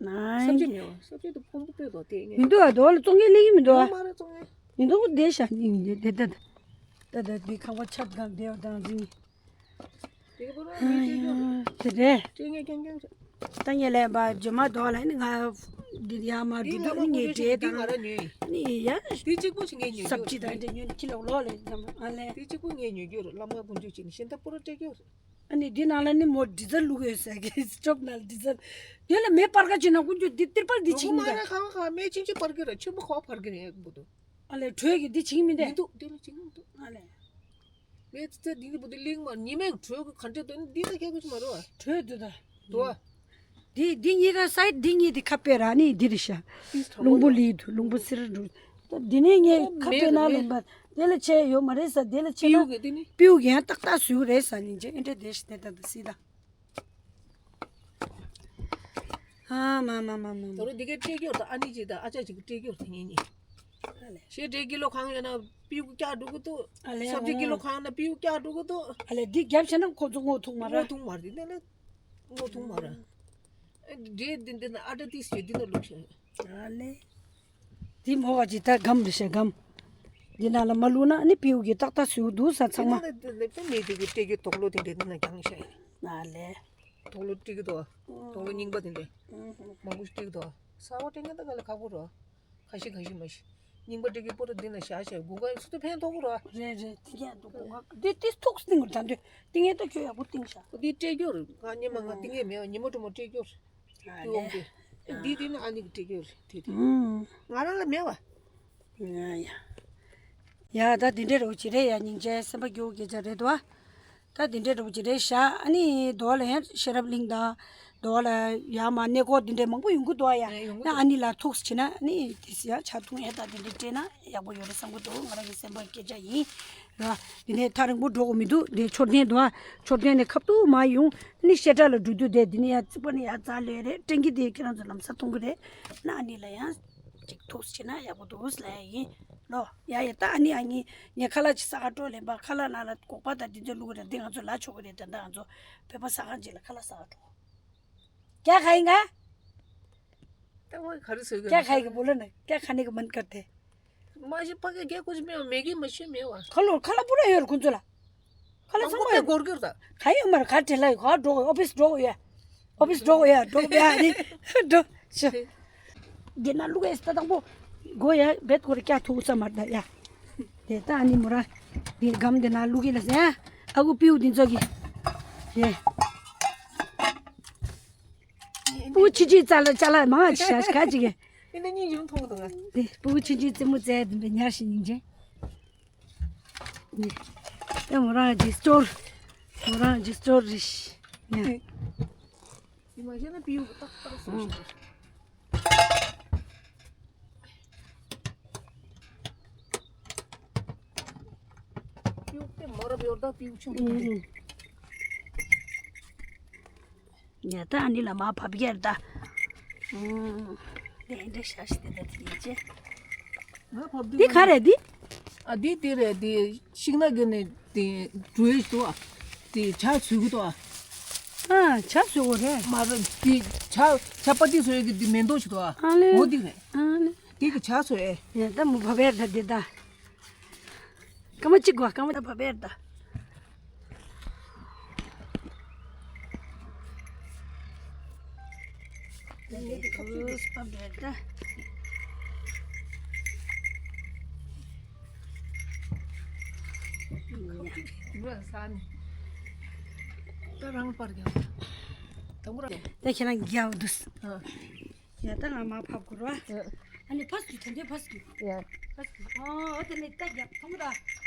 ནའི། སབ་ཇི་མེད་བ་སབ་ཇི་དུ་ཕོང་པོ་སྤོས་དོ་དེ་ངས། མི་འདུག་ཨ་དོ་ལ་བཙོང་མཁན་སླེབས་ཀྱི་མི་འདུག་ཨ། ཡོད་མ་རེད་བཙོང་མཁན། མི་འདུག་བསྡད་ཤག་ནི་མི་འདུག་བསྡད་བསྡད་ད་ད་འདི་ཁང་པ་ཆབ་གང་བསྡད་བ་དང་འཛིན། དེ་ག་པོ་ར་ཨ་མི་ཡ་སྤྲད་རྒྱུ་དེ་རེད། སྤྲད་མཁན་རྐྱང་རྐྱང་རེད། ད་ངས་ལན་པ་ཇོ་མ་དོ་ལ་ནི་ང་འདི་ཡ་མ་འདི་འདི་འདུག་བླ་མ་ནི་ངས་སྐུ་མཁྱེན་འདི་ང་ར་ཉོས་ཡིན། ནི་ཡ་འདི་གཅིག་པོ་ཞིག་ངས་ཉོས་སབ་རྒྱུ་ཅི་དང་རེད། འདི་ཉོས་ཁྱི་ལོག་ལོག་ལས་ཨ་ལས། འདི་གཅིག་པོ་ངས་ཉོས་རྒྱུ་རེད་བླ་མ་དཀོན་མཆོག་བྱས་ནས་གཞན་དག་པོ་ར་སྤྲད་རྒྱུ་རེད། ཨ་ནི་འདི་ནང་ལ་ནི་མོ་ཌི་ཛལ་བླུགས་ཡོད་ཟེར་གི་སི་ཊོབ་ནང་ལ་ཌི་ཛལ། དེ་ལ་མེ་སྤར་ཁ་བྱེད་ན་ཀུན་སྤྱོད་འདི་ཏིར་པར་འདི་ཕྱིན་མི་འདུག་མ་རེད་ཁ་བ་ཁ་མེ་ཆིང་ཆིང་སྤར་གི་རེད་ཆེན་པོ་ཁ་བ་འཕར་གི་རེད་ཡག་པོ་འདུག་ཨ་ལས་དྲོད་ཀྱི་འདི་ཕྱིན་མི་འདུག་མི་འདུག་འདི་ལ་ཕྱིན་མི་འདུག་ཨ་ལས། མེ་ཙི་ཙི་འདི་འདི་པོ་འདི་གླིང་མ་ཉི་མའི་དྲོད་ཀྱི་ག་འདྲས་འདུག་འདི་ལ་ཁྱད་ཁོ་ཆི་མ་རེད་བ། དྲོད་འདུག་ད། འདུག་བ། འདི་འདི་གཉིས་ཀ་སའི་ཌི་འདི་གཉིས་འདི་ཁ་པེ་ར་ནི་འདི་རེད་ཤག་རླུང་བུ་ལི་འདུག་རླུང་བུ་སིར་འདུག་ད་འདི་ནས་ངས་ཁ་པེ་ན་ལེན་པ་དེ་ལ་ཆད་ཡོད་མ་རེད་ས་དེ་ལ་ཆད་ན་པིའུ་གི་འདི་ནི་པིའུ་གི་ཡང་ཏག་ཏག་བཟོས་རེད་ས་ནི་ཅེ་ཨེ་འདྲ་དེ་ཞིག་དེ་ད་ད་སི་ད། ཨ་མ་མ་མ་མ་མ། ད་རུང་འདི་གའི་སྤྲད་རྒྱུ་དང་ཨ་ནི་ཅིག་དང་ཨ་ཅག་ཅིག་གི་སྤྲད་རྒྱུ་དེ་ངེད་གཉིས། ཨ་ལས། ཞེ་འདྲའི་ཀི་ལོ་གང་ཡོད་ན་པིའུ་བཀྱག་འགྲོ་གི་འདུག་ཨ་ལས། སབ་ཇི་ཀི་ལོ་གང་ཡོད་ན་པིའུ་བཀྱག་འགྲོ་གི་འདུག་ཨ་ལས་འདི་རྒྱབ་བྱས་ན་ཁོ་ཚོ་ངོ་ཐུག་མ་ར། ངོ་ཐུག་མ་རེད་འདི་ནས་ངོ་ཐུག་མ་རེད། ཨ་འདྲའི་འདི་འདི་ན་ཨ་ཏྲ་ཏིས་ཞེ་འདི་ན་བླུགས་ཤིང་། ཨ་ལས། འདི་མོ་བ་ཅི་ད་སྒམ་རེད་ཤག་སྒམ། འདི་ནང་ལ་མ་བླུགས་ན་ནི་པིའུ་གི་ཏག་ཏག་བཟོས་འདུག་ས་ཚང་མ། འདི་ནང་ལ་མེ་དེ་གི་སྤྲད་རྒྱུ་དོག་ལོ་དེ་འདྲའི་འདི་ན་རྒྱང་ཤག་ཡིན། ཨ་ལས། དོག་ལོ་སྤྲད་ཀྱི་འདུག་དོག་ལོ་རྙིང་པ་དེ་འདྲའི། མང་པོ་ཞིག་སྤྲད་ཀྱི་འདུག་གསར་པ་སྤྲད་མཁན་ད་ག་ལ་ཁག་པོ་རེད། ཁ་ཤས་ཁ་ཤས་མ་ཤི། རྙིང་པ་སྤྲད་ཀྱི་པོ་ར་འདི་ན་བཞག་བྱས་དགུན་ཁ་སུ་ད་ཕན་ཐོགས་ཀྱི་རེད། རེད་རེད་དེ་ཡང་འདུག་དགུན་ཁ་འདི་ཏིས་ཐུག་སྟེང་གི་ད་འདོད་དེ་ངས་ད་ཁྱོད་ཡག་པོ་སྟེང་བཞག་འདི་སྤྲད་རྒྱུ་རེད་ང་ཉི་མ་ང་དེ་ངས་མེད་ཉི་མ་དྲོ་མོ་སྤྲད་རྒྱུ་རེད། ཨ་ལས། འདི་འདི་ནི་ཨ་ནི་གི་སྤྲད་རྒྱུ་རེད་དེ་དེ། ང་རང་ལ་མེད་བ། ཡ་ཡ། ཡ་ད་འདི་འདྲའི་རོགས་ཅི་རེད་ཡ་སྙིང་རྗེ་སེམས་པ་སྐྱོ་སྐད་ཆ་རེད་དོ། ད་འདི་འདྲའི་རོགས་ཅི་རེད་ཤག་ཨ་ནི་དོ་ལ་ཡང་ཤེས་རབ་གླིང་དང་། དོ་ལ་ཡ་མ་གནས་སྐོར་འདི་འདྲའི་མང་པོ་ཡོང་གི་འདུག་ཡ། ཡོང་གི་ན་འདུག་ཨ་ནི་ལ་ཐུགས་ཆེ་ན་ཨ་ནི་དེ་སི་ཡ་ཆ་ཐུང་ཡ་ད་འདི་འདྲའི་སྤྲད་ན་ཡག་པོ་ཡོད་རེད་བསམ་གི་འདུག་ང་རང་གི་སེམས་པ་སྐད་ཆ་ཡིན། ར། འདི་ནས་ཐག་རིང་པོ་འགྲོ་དགོས་མི་འདུག་འདི་མཆོད་རྟེན་འདུག་ཨ། མཆོད་རྟེན་ནས་ཁ་ཐུག་མར་ཡོང་། ནི་བཤད་གྲྭ་ལ་འགྲོ་དུས་དེ་འདི་ནས་ཡར་རྩིག་པ་ནས་ཡར་འཛེགས་ལོས་རེད་སྤྲིན་གྱི་དེ་ཁྱེད་རང་ཚོ་ལམ་སང་མཐོང་གི་རེད། ན་ཨ་ནི་ལ་ཡང་ཅིག་ཐུགས་ཆེ་ན་ཡག་པོ་འདུག་ལ་ཡ་ཡིན། ལོ་ཡ་ཡ་ད་ཨ་ནི་ཨ་ནི་ངས་ཁ་ལག་ཅིག་ཟ་ག་འགྲོ་ལེན་པ་ཁ་ལག་ནང་ལ་སྒོག་པ་དང་འདི་ཚོ་བླུགས་རེད་འདི་ང་ཚོ་ལ་ཆོག་གི་རེད་ད་ལྟ་ང་ཚོ་བོད་པ་ཟ་ཁང་ཅིག་ལ་ཁ་ལག་ཟ་ག་འགྲོ། क्या खाएगा? क्या खाएगा बोलो ना, क्या खाने का मन करते है? मासी पके क्या कुछ में मैगी मशीन में हुआ। खलो खलो पूरा योर कुंजला। खलो हमको संगो पे गोर गिरता। खाइयो मर खा ठेला खा डो ऑफिस डो या। ऑफिस डो या डो या नी। डो। देना लुगा इस्ता तंगो। गो या बेट को क्या थू सा मरदा या। देता अनि मुरा। दे गम देना लुगी लस या। अगु पीऊ दिन जोगी। ये। སྤུ་གུ་ཆུང་ཆུང་རྩ་ལ་ཅ་ལག་མང་ཆེ་ཤ་ཁ་ཅིག་གི། ཨེ་འདི་གཉིས་ཡུམ་མཐོང་གི་འདུག་ག་དེ་སྤུ་གུ་ཆུང་ཆུང་རྩེད་མོ་རྩེ་འདི་འདྲ་ཉར་ཞིག་ཡིན་ཅེ། ནི། ཨེ་མོ་རང་གི་སི་ཊོར། མོ་རང་གི་སི་ཊོར་རེད་ཤི། ནི། ཡི་མ་ཤེས་ན་པིའུ་ཏག་ཏག་སོང་ཤི། པིའུ་དེ་མོ་རབ་ཡོར་ད་པིའུ་ཆུང་ཆུང་དེ། ཉལ་ད་ཨ་ནི་ལ་མ་བབ་ཡར་ད། ཨུམ། དེ་འདྲ་ཤ་ཤི་དེ་ད་དེ་ཅེ། ང་བབ་དུས་འདི་ག་རེད་འདི། ཨ་འདི་དེ་རེད་དེ་ཤིང་ནགས་གི་ནས་དེ་འགྲོ་ཡི་འདུག་ཨ། དེ་ཇ་བཟོ་གི་འདུག་ཨ། ཨ་ཇ་བཟོ་གི་རེད། མ་རེད་དེ་ཇ་ཇ་པ་ཏི་བཟོ་ཡི་གི་དེ་མེ་ཏོག་ཞིག་འདུག་ཨ། ཨ་ལེ། འོ་འདི་རེད། ཨ་ལེ། དེ་གི་ཇ་བཟོ་ཡི། ཡ་ད་མོ་བབ་ཡར་ད་དེ་ད། སྐར་མ་གཅིག་དགོས། སྐར་མ་ད་བབ་ཡར་ད། ད་ལས་དེ་ཁ་ཚུར་བབ་ཡར་ད། ང་ས་ནི། ད་རང་པར་རྒྱག་ད་ངུ་ར། ད་ཁྱེད་རང་རྒྱག་འདུག་ཨ། ཡ་ད་ང་མ་ཕབ་དགོས་ར། ཨ་ནི་ཕ་སུ་ཐོན་དེ་ཕ་སུ། ཡ། ཕ་སུ། ཨོ་ཨོ་དེ་ནི་ད་རྒྱག་ཐོང་གུ་ད།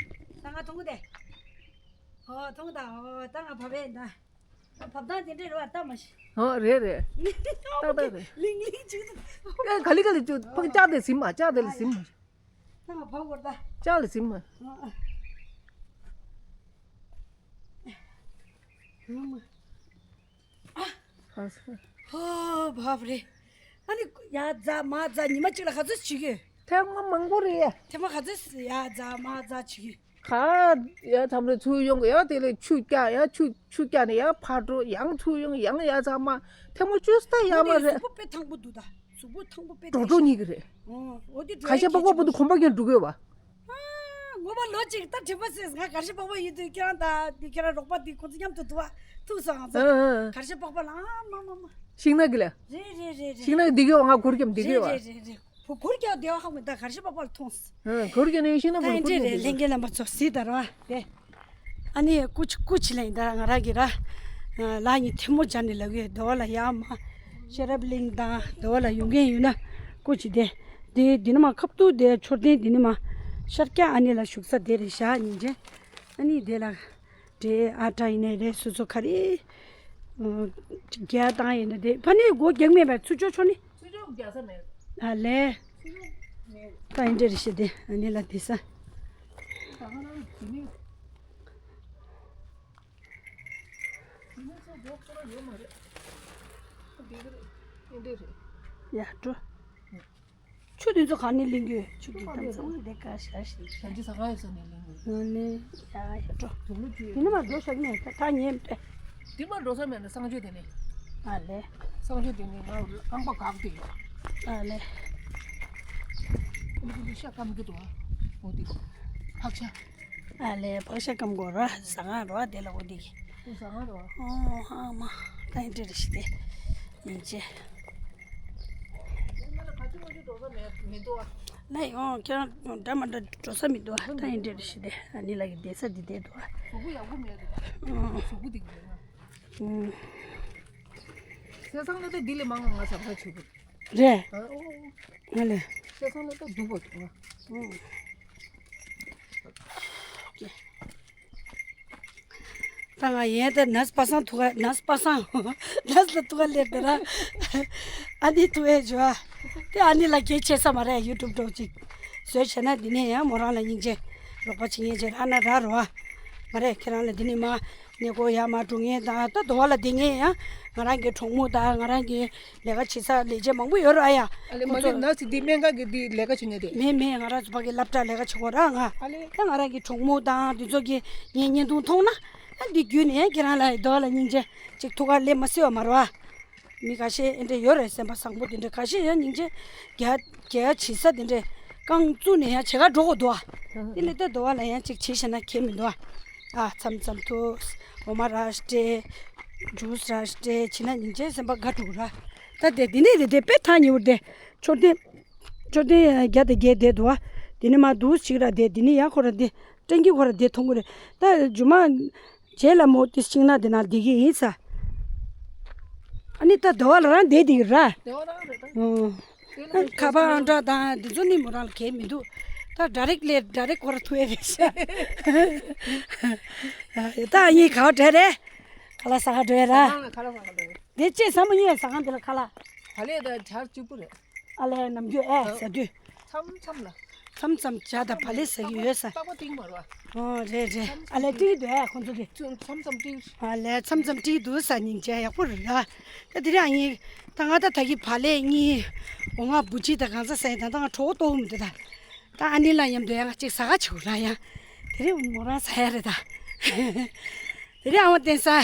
ད་ང་ཐོང་གུ་དེ། ཨོ་ཐོང་གུ་ད་ཨོ་ད་ང་ཕབ་བས་ད། བབ་ཐང་དེ་འདྲས་རེད་བ་ལྟ་མ་ཤེས། ཨོ་རེད་རེད། ཏག་ཏག་རེད། ལིང་ལིང་ཅིག་ཨེ་ག་ལི་ག་ལི་ཅུ་ཕག་ལྕགས་དེ་ཟིན་མ་ལྕགས་དེ་ལ་ཟིན་མ། ད་ང་བབ་བར་ད། ལྕགས་ལ་ཟིན་མ། ཨ་ཧོ་བབ་རེད། ཨ་ནི་ཡ་ཛ་མ་ཛ་ཉི་མ་གཅིག་ལ་ག་ཚོད་བྱེད་ཀྱི། ཐེངས་མ་མང་པོ་རེད་ཡ། ཐེངས་མ་ག་ཚོད་ཡ་ཛ་མ་ཛ་བྱེད་ཀྱི། ག་ཡ་ཐམ་རེ་ཚུར་ཡོང་གི་ཡ་དེ་ལས་ཆུ་བཀྱག་ཡ་ཆུ་ཆུ་བཀྱག་ནས་ཡ་ཕར་འགྲོ་ཡང་ཚུར་ཡོང་ཡང་ཡ་ཚང་མ་ཐེངས་མ་བཅུ་ས་ཡ་མ་རེད། གཟུགས་པོ་དཔེ་ཐང་པོ་འདུག་ད། གཟུགས་པོ་ཐང་པོ་དཔེ་འགྲོ་འགྲོ་གཉིས་ཀྱི་རེད། ཨོ་དེ་ག་ཤ་པག་པ་པོ་དུ་གོམ་པ་ཀྱང་འགྲོ་གི་ཡོད་པ། ཨ་ངོ་མ་ལོ་གཅིག་ད་དྲི་པ་སེས་ང་གར་ཤ་པག་པ་ཡིན་དུས་ཁྱེད་རང་ད་འདི་ཁྱེད་རང་རོགས་པ་འདི་ཁོང་ཚོ་མཉམ་དུ་འདུག་བ་ཐུག་སོང་ང་ཚོ། ཨ་ཨ་ཨ། གར་ཤ་པག་པ་ལ་ཨ་མ་མ་མ། ཤིང་ནགས་ཀྱི་ལ། རེད་རེད་རེད་རེད། ཤིང་ནགས་འདི་གི་འོ་ང་གུར་གྱམ་འདི་གི་རེད་བ། རེད་རེད་རེད། བུ་གུར་རྒྱག་བདེ་བ་ཧ་མི་ད་གར་ཤ་པག་པ་ལ་ཐོངས། ཨ་གུར་གྱི་ནས་ཤིང་ནགས་ད་བུ་ཡིན་གུར་གྱི་འདྲས་རེད་ལྷན་རྒྱས་རྣམ་པ་ཚོ་སྲིད་ད་ར་བ་དེ། ཨ་ནི་ཀུ་ཆི་ཀུ་ཆི་ལེན་ད་ང་རང་གི་ར། ལ་ཉི་ཐལ་མོ་སྦྱར་ནས་ལབ་ཡོད་དེ་བ་ལ་ཡ་མ། ཤེས་རབ་གླིང་དང་དེ་བ་ལ་ཡོང་མཁན་ཡོད་ན་ཀུ་ཆི་དེ། དེ་འདི་ནི་མ་ཁབ་ཏུ་དེ་མཆོད་རྟེན་འདི་ནི་མ། ཤར་སྐྱ་ཨ་ནི་ལ་བཞུགས་ས་དེ་རེད་བཞག་ཉིན་ཅན། ཨ་ནི་དེ་ལ། དེ་ཨ་ཏྲ་ཡིན་ནའི་རེད་སོ་སོ་ག་རེ། རྒྱ་དང་ཡིན་ན་དེ་ཕ་ནི་སྒོ་རྒྱག་མེད་པའི་ཚུར་ཕྱོགས་ཕྱོགས་ནི། ཚུར་ཕྱོགས་རྒྱག་ས་མེད། ཨ་ལས། ཚུར་ཕྱོགས་མེད། ད་ཡིན་འདྲ་རེ་ཞེ་དེ་ཨ་ནི་ལ་དེ་ས། ད་ང་རང་དེ་ནི། དེ་ནི་ཚོ་སྒོ་ཁོ་ར་ཡོད་མ་རེད། དེ་ག་རེད། ཡིན་འདྲ་རེད། ཡ་འགྲོ། ཆུ་དེ་ཚོ་ག་ནས་ལེན་གྱི་ཡོད། ཆུ་དེ་དམ་ཚང་དེ་ག་ཤ་ཤི་ཤ། ཡང་ཅི་ས་ག་ཡོད་ས་ནས་ལེན་གྱི་ཡོད། ནི་ཡ་ཡ་འགྲོ། དུག་ལོག་ཅི་ཡོད། དེ་ནས་མ་འགྲོ་ཤག་ནས་ད་ད་ཉེ་འདྲ། དེ་མ་འགྲོ་ས་མེད་ན་གསང་སྤྱོད་དེ་ནས། ཨ་ལས། གསང་སྤྱོད་དེ་ནས་ང་ཨང་པ་གག་དེ། ཨ་ལས། ཨ་ནི་ཤ་སྐམ་གི་འདུག་ཨ། འོ་དེ། ཕག་ཤ། ཨ་ལས་ཕག་ཤ་སྐམ་གོ་ར་ཟ་ང་རོ་དེ་ལ་འོ་དེ། ཟ་ང་རོ། ཨོ་ཧ་མ། ད་ཡིན་འདྲ་རེ་ཞིག་དེ། ཡིན་ཅེ། ལ་ཡོང་ཁྱེད་རང་འདྲ་མ་འདྲ་འགྲོ་ས་མི་འདུག་ད་ཡིན་འདྲ་རེ་ཞིག་དེ་ཨ་ནི་ལ་གི་བསྡད་ས་འདི་བསྡད་འདུག་གཟུགས་པོ་ཡག་པོ་མེད་འདུག་གཟུགས་པོ་འདི་གི་རེད་ང་། ཟས་ཚང་ལ་ད་འདི་ལས་མང་བ་ང་ཟ་ཁ་བྱེད་དགོས། རེད། ཨ་ལས། ཟས་ཚང་ལ་ད་སྡུག་པ་འདུག་ང་། ད་ང་ཡན་ད་ནས་པ་སང་ཐུག་ག་ནས་པ་སང་ནས་ལ་ཐུག་ག་ལེར་དེ་ར། ཨ་ནི་ཐུག་ཨེ་འཇོ་ཨ། དེ་ཨ་ནི་ལ་གལ་ཆེ་ས་མ་རེད་ཡུ་ཊུབ་འགྲོ་ཅིག་བཟོས་བྱས་ན་འདི་ནས་ཡང་མོ་རང་ལ་སྙིང་རྗེ་རོགས་པ་བྱེད་ངེས་བྱེད་ར་ན་ར་རོ་ཨ། མ་རེད་ཁྱེད་རང་ལ་འདི་ནས་མ་ནས་གོ་ཡ་མ་འགྲོ་ངེས་དང་ད་དོ་བ་ལ་འདི་ངེས་ཡང་ང་རང་གི་གྲོགས་མོ་དང་ང་རང་གི་ལས་ཀ་བྱེད་ས་ལས་བྱེད་མང་པོ་ཡོད་ར་ཨ་ཡ། ཨ་ལེ་མ་གི་ན་སི་འདི་སྨན་ཁང་གི་འདི་ལས་ཀ་བྱེད་ངེས་དེ། མེད་མེད་ང་རང་ཚོ་ཕ་གི་སློབ་གྲྭ་ལས་ཀ་བྱེད་གོ་ར་ང་། ཨ་ལེ། ད་ང་རང་གི་གྲོགས་མོ་དང་འདི་ཚོ་གི་ངའི་བརྙན་ཐུང་མཐོང་ན། ཨ་འདི་བརྒྱུད་ནས་ཁྱེད་རང་ལ་རྡོ་ལ་སྙིང་རྗེ་ཅིག་ཐུགས་ཁ་ལས་མ་སྲིད་བ་མ་རོ་ཨ། མི་ཁ་ཤས་ཨེ་འདྲ་ཡོད་རེད་སེམས་པ་བཟང་པོ་དེ་འདྲ་ཁ་ཤས་ཡང་སྙིང་རྗེ་རྒྱ་རྒྱ་བྱེད་ས་དེ་འདྲ་རྐང་བཙུགས་ནས་ཡང་བྱེད་ག་འགྲོ་གོ་འདུག་ཨ། དེ་ནས་ད་རྡོ་བ་ལ་ཡང་ཅིག་བྱེད་ཤེས་ན་ཁྱད་མི་འདུག་ཨ། ཨ་མཚམས་མཚམས་དུ་འོ་མ་ར་སྤྲད་ཇུས་ར་སྤྲད་བྱེད་ན་སྙིང་རྗེ་སེམས་པ་དགའ་འགྲོ་གི་ར། ད་དེ་དེ་ནས་དེ་དེ་དཔེ་ཐག་ཉེ་བོ་དེ་མཆོད་རྟེན། མཆོད་རྟེན་བརྒྱ་དང་བརྒྱད་བསྡད་འདུག་བ། དེ་ནས་མ་འདུག་ཅིག་ར་བསྡད་དེ་ནས་ཡང་ཁོ་ར་བསྡད་སྤྲིན་གྱི་ཁོ་ར་བསྡད་མཐོང་གི་རེད་ད་ཇུ་མ། རྗེས་ལ་མོ་དེ་ཤིང་ནགས་དེ་ནང་བསྡད་ཀྱི་ཡིན་ས། ཨ་ནི་ད་ཟླ་བ་ལ་རང་བསྡད་དེ་གི་ར། ཟླ་བ་རང་རེད་ད། ཨོ། དེ་ལ་ཁ་པར་ཨང་གྲངས་དང་དེ་ཚོ་ནི་མོ་རང་ལ་གལ་མི་འདུག་ད་ཌའི་རེག་ལས་ཌའི་རེག་ཁོ་ར་ཐུག་ཡ་རེད་ཤག་ད་ཨ་ཡིན་ག་བ་འདྲ་རེད། ཁ་ལག་ཟ་ག་འགྲོ་ཡ་ར། ཁ་ལག་ཟ་ག་འགྲོ་ཡ། དེ་ཅེས་ཟ་མ་ཡིན་ཡ་ཟ་ཁང་དེ་ལ་ཁ་ལག་ད་ལས་ད་ཆར་གཅིག་པུ་རེད། ཨ་ལས་ནམ་རྒྱུན་ཨེ་ཟ་དུས། མཚམས་མཚམས་ལ། མཚམས་མཚམས་ཇ་དང་བག་ལེབ་ཟ་གི་ཡོད་ས། རྟག་པ་ཏིང་མ་རེད་བ། ཨོ་རེད་རེད། ཨ་ལས་ཏིག་འདུག་ཨེ་ཁོང་ཚོ་གི། མཚམས་མཚམས་ཏིག་ཨ་ལས་མཚམས་མཚམས་ཏིག་འདུག་ས་སྙིང་རྗེ་ཡག་པོ་རེད་ར། ད་དེ་རིང་ཨ་ཡིན། ད་ང་ད་ད་གི་བག་ལེབ་གཉིས། འོ་ང་བུ་ཅི་དང་གང་ཟ་ཟ་ཡིན་ད་ད་ང་གྲོགས་ལྟོགས་མི་འདུག་ད། ད་ཨ་ནི་ལ་མཉམ་དུ་ཡང་ང་གཅིག་ཟ་ག་ཆུག་ར་ཡང་། དེ་རིང་མོ་རང་ཟ་ཡ་རེད་ད། དེ་རིང་ཨ་མ་བསྟན་ས།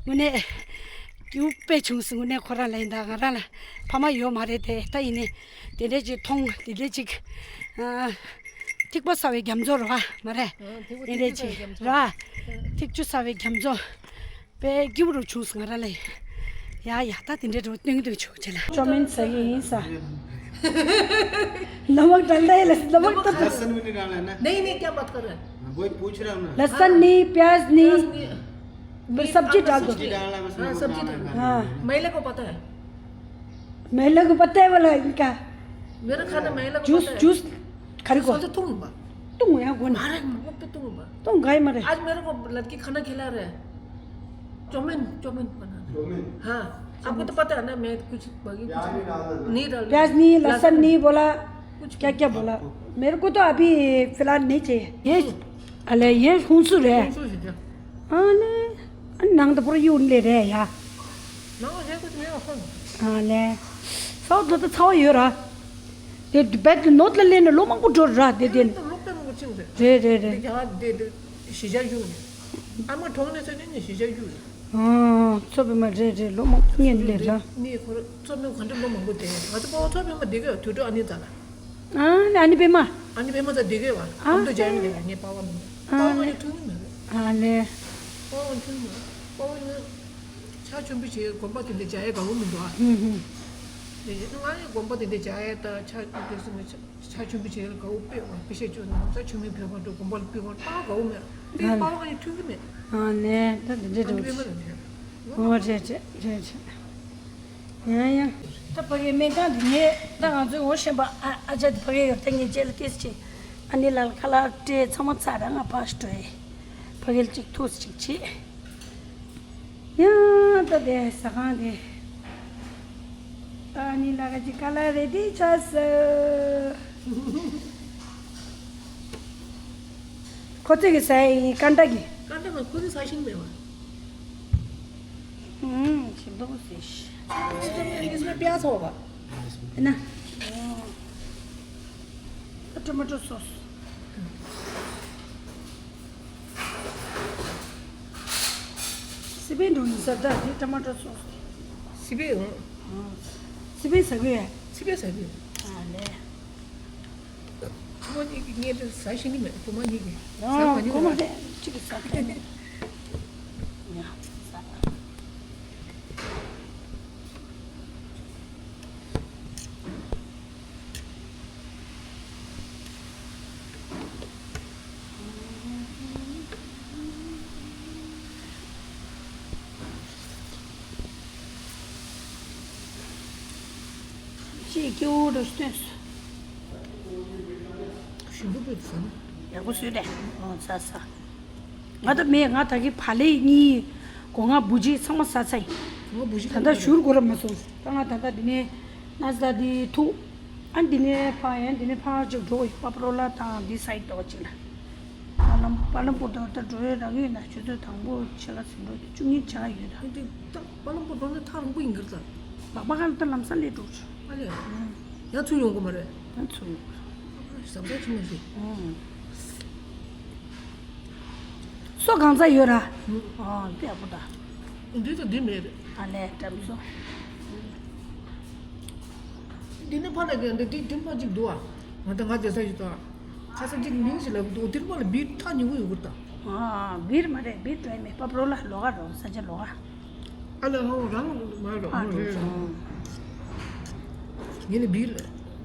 དངོས་གནས། སྐྱིད་པོ་དཔེ་བྱུང་སོང་དངོས་གནས་ཁོ་རང་ལ་ཡིན་ད་ང་རང་ལ་ཕ་མ་ཡོད་མ་རེད་དེ་ད་ཡིན་ནའི། དེ་འདྲས་ཅིག་མཐོང་དེ་འདྲས་ཅིག་ཨ། ཐིགས་པ་ཟ་བའི་རྒྱ་མཚོ་རེད་བ་མ་རེད། དེ་འདྲས་ཅིག་ར། ཐིགས་ཆུ་ཟ་བའི་རྒྱ་མཚོ། དཔེ་སྐྱིད་པོ་རུ་བྱུང་སོང་ང་རང་ལ་ཡིན། ཡ་ཡ་ད་དེ་འདྲས་རུ་སྟོན་གྱི་འདུག་ཆུ་ཆེ་ལ། ཅོ་མིན་ཟ་གི་ཡིན་ས། नमक डालना है, नमक तो राशन में नहीं डालना है ना? नहीं, नहीं, क्या बात कर रहे हैं? हम वही पूछ रहा हूँ ना। लहसुन नहीं, प्याज नहीं, प्याज नहीं। पर सब्जी डाल दो। सब्जी डालना है बस, हाँ, नमक सब्जी डालना है डाल दो। खाली। हाँ। महिला को पता है? महिला को पता है वाला इनका। मेरा खाना महिला को जूस, पता है। जूस खरीद को। सोचे तुम बा। तुम यहाँ कौन? मारे मत तो तुम बा। तुम गए मरे। आज मेरे को लड़की खाना खिला रहे हैं। चाउमिन, चाउमिन बना दो। चाउमिन। हाँ, आपको तो पता है ना, मैं कुछ बाकी कुछ प्याज नहीं डालना। नहीं डालना। प्याज नहीं, लहसुन लहसुन नहीं बोला, कुछ क्या क्या बोला? मेरे को तो अभी फिलहाल नहीं चाहिए। ये अले ये हुन्सु रे। हुन्सु सिद्ध। अले नंग तो पूरा यून ले रे या। नंग हे कुछ नहीं होता। अले साउथ लो तो छाव यो रा। दे बेट नोट ले लेने लो मंगू डोर रा दे दे। तो लोग पे मंगू चिंग दे। रे रे रे। दे यहाँ दे दे। ཤེས་བྱ་ཞུ་ནས། ཨ་མ་གྲོངས་ནས་ཚེ་ནས་ནི་ཤེས་བྱ་ཞུ་རེད། ཨང་། མཚོ་པདྨ་རེད་རེད། ལོ་མང་པོ་ངས་འདི་ལས་ར། ནི་ཁོ་ར་མཚོ་པདྨ་ག་འདྲ་ལོ་མང་པོ་དེ་ང་ཚོ་པ་ཕ་མཚོ་པདྨ་བསྡད་གི་དུད་འགྲོ་ཨ་ནེ་ཙ་ལ། ཨ་ནི་ཨ་ནེ་པདྨ། ཨ་ནེ་པདྨ་ཙ་བསྡད་གི་བ་ཨ་ཨ་མདོ་རྒྱ་ཡིན་ལས་ངས་པ་ཕ་མི་འདུག་ཨ་པ་ཕ་ནི་ངས་ཐུག་གི་མ་རེད། ཨ་ནི། པ་ཕ་ངས་ཐུག་གི་མ་རེད། པ་ཕ་ངས་ཕྱག་མཆོད་འབུལ་བྱེད་དགོན་པ་དེ་འདྲ་བྱ་ཡས་དགའ་བོ་མི་འདུག་ཨ། ཧུམ་ཧུམ། དེ་ང་ཡི་དགོན་པ་དེ་འདྲ་བྱ་ཡས་ད་ཕྱག་དེ་སུ་ངས་ཕྱག། ཕྱག་མཆོད་འབུལ་བྱེད་ཡ་ལ་དགའ་བོ་དཔེ་བ་དཔེ་བཤད་བཅོས་ནང་ས་ཆུ་མིག་བོད་པ་འགྲོ་དགོན་པ་ལ་ཕུལ་བ་ལྟ་དགའ་བོ་མེད། དེ་ཨ་ནི། པ་ཕ་ང་ཡི་ཐུག་གི་མེད། ཨ་ནི་ད་དེ་འདྲས་ཨ་འགྲོ་འདྲས་མ་རེད་དེ། ཨོ་རེད་རེད་རེད་རེད། ཡང་ཡང་། ད་ཕ་གིའི་སྨན་ཁང་དེ་ངས་ད་ང་ཚོའི་འོ་ཤན་པ་ཨ་ཨ་ཅག་དེ་ཕ་གིའི་ཡོད་ད་ངས་རྗེས་ལ་སྐད་ཆ་བྱས། ཨ་ནི་ལ་ལ་ཁ་ལག་སྤྲད་ཚང་མ་ཚར་ར་ང་ཕར་འགྲོ་ཡི། ཕ་གིར་གཅིག་ཐུག་གཅིག་བྱས། ཡང་ད་དེ་ཟ་ཁང་དེ། ད་ནི་ལ་ཁ་ཅིག་ཁ་ལག་རེ་ཌི་ཆགས་སོང་། ཁོ་ཚོས་ཀྱི་ཟ་ཡི་ཀན་ཏ་གི། ཀན་ཏ་ན་ཁོ་ཚོས་ཟ་ཤེས་ཀྱི་མེད་པ། ཨུམ། ཞིམ་པོ་ཟེར་ཤི། इसमें प्याज होगा। है ना? Tomato sauce. སི་པན་འགྲོ་ནི་ཟ་ད་དེ་ཊ་མ་ཊོ་སོ་སི། སི་པན་འོང་། སི་པན་ཟ་གི་ཡ། སི་པན་ཟ་གི་ཡ། ཨ་ལེ། བུ་མོ་གཉིས་ཀྱིས་ངས་དེ་ཟ་ཤེས་ཀྱི་མེད། བུ་མོ་གཉིས་ཀྱིས་ཟ་མ་མྱོང་། བུ་མོ་དེ་གཅིག་གིས་ཟ་ཐུབ་མེད། ཡ་ཟ། ཅེས་སྐྱེ་བོ་རུ་སྟོན་སོང་། ཞིམ་པོ་སྤོས་ཟ་ན། ཡག་པོ་བཟོས་ཏེ། ཨོ་ཟ་ཟ། ང་ད་མེད་ང་ད་གི་བག་ལེབ་གཉིས། སྒོ་ང་བུ་ཅིག་ཚང་མ་ཟ་ཚར་ཡིན། ང་བུ་ཅིག་ད་ལྟ་བཞུར་དགོས་ར་མ་སོང་། ད་ང་ད་ལྟ་འདི་ནས་ན་ཟ་འདི་ཐུག་ཨ་འདི་ནས་ཕར་ཡང་འདི་ནས་ཕར་ཅིག་འགྲོ་ཡི་པ་པ་རོ་ལ་དང་འདི་སའི་ཏོག་ཅིག་ལ། པ་ལམ་པ་ལམ་པོ་ད་ལྟ་འགྲོ་ཡི་རག་ཡོད་ན་ཆུ་ཚོད་དང་པོ་ཕྱེད་ཀ་ཟིན་འགྲོ་བཅུ་གཉིས་ཆགས་ཡོད་ད། འདི་ད་པ་ལམ་པོ་འགྲོ་ན་ཐག་རིང་པོ་ཡིན་གི་རེད་ད། ལག་པ་ག་ལ་ད་ལམ་སང་སླེབས་འགྲོ་ཆུ། ཨ་ལས། ཡང་ཚུར་ཡོང་གི་མ་རེད། ཡང་ཚུར་ཡོང་གི་རེད། ཟབ་ཟབ་ཆི་མ་ཞིག་ཨོ། སོ་གང་ཚ་ཡོད་ར། ཨོ་དེ་ཡག་པོ་ད། འདི་དང་འདི་མེད་རེད། ཨ་ལས་དྲམ་སོ། འདི་ནི་ཕ་ལ་གི་འདི་འདི་འདི་ཕ་གཅིག་འདུག་ཨ། ང་ད་ང་དེ་ས་ཞིག་དང་། ཁ་སང་གཅིག་མིང་ཞིག་ལབ་གི་འདུག་འདི་ཕ་ལ་བིར་ཐག་ཉེ་བོ་ཡོད་གི་རེད་ད། ཨ་བིར་མ་རེད་བིར་འགྲོ་ཡི་མེད་པ་པ་རོ་ལ་ལོག་ག་རོ་ས་ཆ་ལོག་ག་ཨ་ལ་ཧོ་རང་མ་རོ་ཨ་ཧོ་རེ་རོ། ངས་ནི་བིར་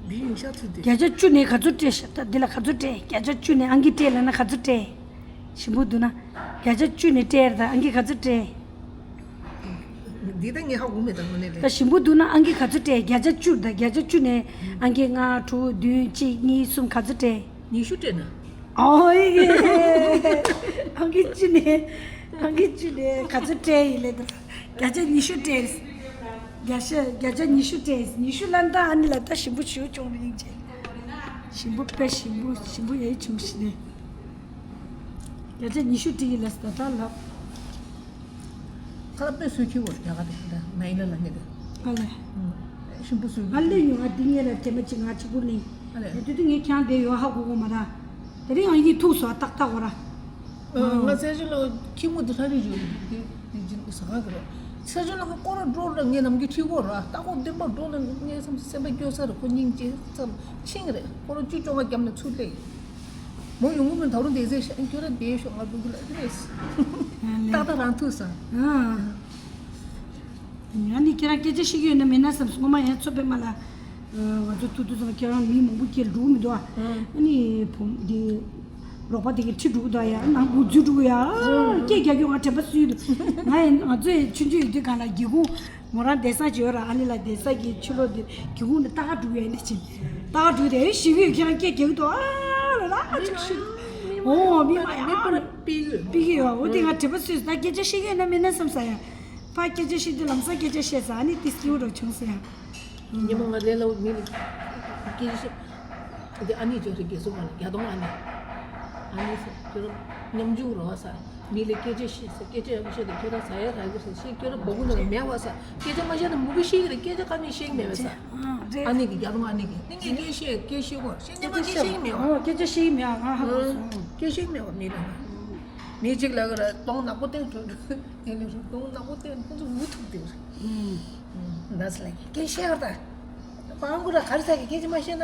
བིར་ཡིན་ཤག་ཚུལ་དེ། བརྒྱ་ཆ་བཅུ་ནས་ག་ཚོད་སྤྲད་ཤག་ད་འདི་ལ་ག་ཚོད་སྤྲད། བརྒྱ་ཆ་བཅུ་ནས་ཨང་ཀི་སྤྲད་ལབ་ན་ག་ཚོད་སྤྲད། ཞིམ་པོ་འདུག་ན། བརྒྱ་ཆ་བཅུ་ནས་སྤྲད་ད་ཨང་ཀི་ག་ཚོད་སྤྲད། འདི་ད་ངས་ཧ་གོ་མེད་ད་དངོས་གནས་ད་རེད། ཞིམ་པོ་འདུག་ན་ཨང་ཀི་ག་ཚོད་སྤྲད། བརྒྱ་ཆ་བཅུ་ད་བརྒྱ་ཆ་བཅུ་ནས་ཨང་ཀི་ལྔ་དྲུག་བདུན་གཅིག་གཉིས་གསུམ་ག་ཚོད་སྤྲད། ཉི་ཤུ་སྤྲད་ན། ཨོ་ཡེ། ཨང་ཀི་བཅུ་ནས་ཨང་ཀི་བཅུ་ནས་ག་ཚོད་སྤྲད་ཡིན་ལེ་ད། བརྒྱ་ཆ་ཉི་ཤུ་སྤྲད། བརྒྱ་ཆ་བརྒྱ་ཆ་ཉི་ཤུ་སྤྲད། ཉི་ཤུ་ལ་ད་ཨ་ནི་ལ་ད་ཞིམ་པོ་ཞུ་ཅུང་རིང་ཆེ། ཞིམ་པོ་དཔེ་ཞིམ་པོ་ཞིམ་པོ་ཡེ་བྱུང་ཞིག་ནས། བརྒྱ་ཆ་ཉི་ཤུ་སྤྲད་ཡིན་ལ་ད་ད་ལབ། ཁ་ལ་དཔེ་སོས་ཁྱི་བོ་རྒྱ་གར་དེ་ད་ནའི་ལ་ལ་ངེ་དེ། ཨ་ལས། ཨ་ཞིམ་པོ་སོས་ང་ལས་ཉུང་ང་འདི་ངེ་ལ་དེ་མ་ཅིག་ང་གཅིག་པུ་ནི། ཨ་ལས། དེ་དུས་ངས་ཁྱང་དེ་ཡོད་ཧ་གོ་གོ་མ་ར། དེ་རིང་ཨང་ཀི་ཐུག་སོ་ཏག་ཏག་གོ་ར། ང་ཚེ་ཆུ་ལ་ཁྱི་མོ་དེ་ལྷ་རི་ཡོད་དེ་དེ་ཅིག་ཟ་ཁ་གི་ར། ཚེ་ཆུ་ལ་ཁ་སྐོར་ར་འགྲོ་ར་ངས་ནམ་རྒྱུན་ཁྲིད་གོ་ར་ལྟ་གོ་འདིར་པ་འགྲོ་ལ་ངས་བསམ་སེམས་པ་སྐྱོ་ས་ར་ཁོ་སྙིང་རྗེ་ཙམ་ཆིང་རེད་ཁོ་ར་བཅུ་བཅོ་ལྔ་བརྒྱབ་ནས་ཚུར་སླེབས། མོ་ཡོང་གི་མིན་ད་རུང་བསྡད་ཟེར་ཤག་ཁྱོད་ར་བསྡད་ཤོག་ང་འགྲོ་གི་ལ་རེད། ཏག་ཏག་རང་ཐུག་སོང་། ང་ནི་ཁྱེད་རང་སྐད་ཆ་བཤད་ཀྱི་ཡོད་ན་མེད་ན་བསམ་སོང་ངོ་མ་ཡང་ཚོད་པའི་མ་ལ། ང་ཚོ་ཐུག་དུས་ཙམ་ཁྱེད་རང་མི་མང་པོ་ཁྱེར་འགྲོ་གི་མི་འདུག་ཨ། ཨ་ནི་བུ་འདི། རོགས་པ་དེ་གི་ཁྲིད་འགྲོ་གི་འདུག་ཡ། ནང་སྒོ་འཛུལ་འགྲོ་གི་ཡ། སྐད་རྒྱག་རྒྱུ་ང་དྲན་པ་གསོས་འདུག་ང་ཡང་ང་ཚོའི་ཆུང་ཆུང་ཡོད་དུས་སྒང་ལ་སྒེའུ་ཁུང་མོ་རང་བསྡད་ས་ཅིག་ཡོད་ར། ཨ་ནི་ལ་བསྡད་ས་གི་ཕྱི་ལོགས་དེ་སྒེའུ་ཁུང་ནས་ལྟ་ག་འགྲོ་གི་ཡ། འདི་ཕྱིན་ལྟ་ག་འགྲོ་དེ་ཤི་གི་ཡོད། ཁྱེད་རང་སྐད་རྒྱག་གི་འདུག་ཨ་ལ་ལ་ཅིག་ཤི། ཨོ་མི་མ་ཡ་པི་གི་ཡོད། འོ་དེ་ང་དྲན་པ་གསོས་སོང་། ད་སྐད་ཆ་བཤད་མཁན་ན་མེད་ན་བསམ་ས་ཡ། ཕ་སྐད་ཆ་བཤད་དུས་ལམ་སང་སྐད་ཆ་བཤད་ས། ཨ་ནི་དེ་སྐྱིད་པོ་འདྲ་བྱུང་སོང་ཡ། ཉི་མ་ང་ལས་སླ་བོ་མི་ལ་སྐད་ཆ་བཤད། འདི་ཨ་ནེ་ཅོ་རེ་རྒས་སོ་མ་ལ་རྒྱ་གདོང་ཨ་ནེ། ཨ་ནེ་ཟེར་ཁྱོད་རང་ཉམ་ཆུང་རོ་ས། མི་ལ་སྐད་ཆ་བཤད་ས། སྐད་ཆ་ཡག་པོ་བཤད་དེ་ཁྱོད་རང་ཟ་ཡ་རག་གི་རེད་ཟེར། ཁྱོད་རང་སྦ་ཁུག་ནང་ལ་མེད་བ་ས། སྐད་ཆ་མ་བཤད་ན་མུ་གེ་ཤེས་ཀྱི་རེད། སྐད་ཆ་ཁ་ནས་བཤད་མེད་བ་ས། ཨ་ནེ་གི་རྒྱ་གདོང་ཨ་ནེ་གི་ནི་ངས་སྐད་བཤད་སྐད་བཤད་གོ་ཤེས་ཉི་མ་སྐད་བཤད་ཀྱི་མེད་བ། སྐད་ཆ་བཤད་ཀྱི་མེད་བ། ང་ཧ་གོ་སོང་། སྐད་བཤད་ཀྱི་མེད་བ་མི་ལ། མི་གཅིག་ལ་ག་ར་གདོང་ནག་པོ་བསྟན་འགྲོ་འགྲོ། དེ་ནས་རུ་གདོང་ནག་པོ་བསྟན་ཁོང་ཚོ་འུ་ཐུག་དེ། ཨུམ། ནས་ལ་གི་སྐད་བཤད་བར་ད། པང་གུ་ར་གར་ས་གི་སྐད་ཆ་མ་བཤད་ན།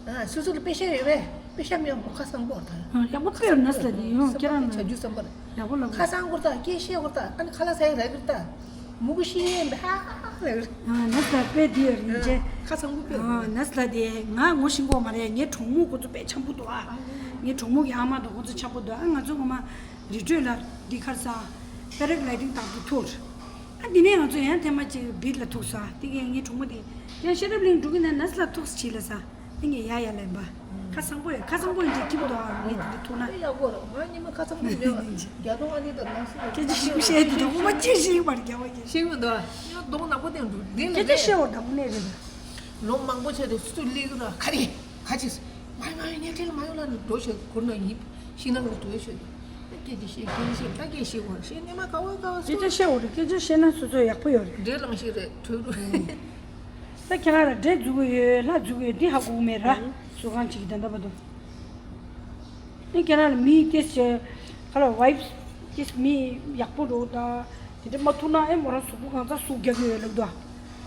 ཨ་སུ་སུ་ལ་དཔེ་བཤད་ཡོད་པས། དཔེ་བཤད་མི་ཡོང་ཁ་སང་པོ་ད། ཡག་པོ་དཔེ་ཡོད་ནས་ལ་དེ་ཡོང་ཁྱེད་རང་ལ། བྱ་རྒྱུ་བསམ་པར། ཡག་པོ་ལ། ཁ་སང་གུ་ད་སྐད་བཤད་གུ་ད་ཨ་ནི་ཁ་ལ་ས་ཡི་ར་གུ་ད། མུ་གུ་ཤི་ཡན་པ་ཧ་ལ་གུ། ནས་ལ་དཔེ་དེ་ཡོད་རིན་ཆེ། ཁ་སང་པོ་དཔེ་ཡོད། ནས་ལ་དེ་ང་ངོ་ཤེས་གོ་མ་རེད། ངའི་གྲོགས་མོ་ཁོ་ཚོ་དཔེ་འཆམ་པོ་འདུག་ཨ། ངའི་གྲོགས་མོ་གི་ཨ་མ་དང་ཁོ་ཚོ་འཆམ་པོ་འདུག་ཨ། ང་ཚོ་ངོ་མ། རི་ཁྲོད་ལ་འདི་ཁར་ས། པེ་ར་གི་ལའི་ཌིང་བཏང་དུ་ཐུག་ཨ་འདི་ནས་ང་ཚོ་ཡང་ཐེངས་མ་གཅིག་བིད་ལ་ཐུག་ས། དེ་གས་ངའི་གྲོགས་མོ་དེ་ཡང་ཤེས་རབ་གླིང་འགྲོ་གི་ན་ནས་ལ་ཐུག་ས་བྱིས་ལ་ས། དེ་ངས་ཡ་ཡ་ལན་པ། ཁ་སང་པོ་ཡ་ཁ་སང་པོ་ཡིན་གྱི་ཁྱིམ་དུ་ཨ་ངས་དེ་འདྲ་ཐུག་ན། ཡ་གོ་ར་ང་ཉི་མ་ཁ་སང་པོ་མེད་བ། རྒྱ་དོང་ཨ་ནི་དང་ནང་སུ་སྐད་ཆ་ཞིག་བཤད་དེ་དང་ཁོ་མ་ཅི་ཞིག་བར་རྒྱ་བ་གི་ཤེས་མི་འདུག་ཨ་ཡང་གདོང་ནག་པོ་དེ་འདུག་འདི་ལ་སྐད་ཆ་བཤད་བ་དང་པོ་ནས་རེད། ལོ་མང་པོ་ཆགས་དེ་སུ་ལི་གི་ར་ཁ་རི། ཁ་ཅིག་མ་ཡོང་མ་ཡོང་ངས་ཁྲིད་མ་ཡོང་ལ་ནི་འགྲོ་ཤོད་ཁུར་ན་ཡིབ་ཤིང་ནག་ལ་འགྲོ་ཤོད། སྐད་ཅིག་བཤད་སྐད་ཅིག་བཤད་ད་སྐད་བཤད་གོ་བཤད་ཉི་མ་ག་བ་ག་བ་སྐད་ཆ་བཤད་འོ་རེད། སྐད་ཆ་བཤད་ན་སོ་སོ་ཡག་པོ་ཡོད་རེད། འདྲེ་ལང་ཤེས་རེད་གྲོས་རུ། ད་ཁྱེད་རང་ལ་འདྲེ་འཛུགས་གི་ཡོད་ལྷ་འཛུགས་གི་ཡོད་འདི་ཧ་གོ་གི་མེད་ར། སུ་གང་ཅིག་གི་ད་ལྟ་བར་དུ། ཨེ་ཁྱེད་རང་ལ་མི་ཏེས་ཁ་ལ་ཝའིབ་ཏེས་མི་ཡག་པོ་འགྲོ་ད། དེ་འདྲ་མ་ཐུག་ན་ཨེ་མོ་རང་གཟུགས་པོ་གང་ཚ་ཟུག་རྒྱག་གི་ཡོད་ལབ་ད།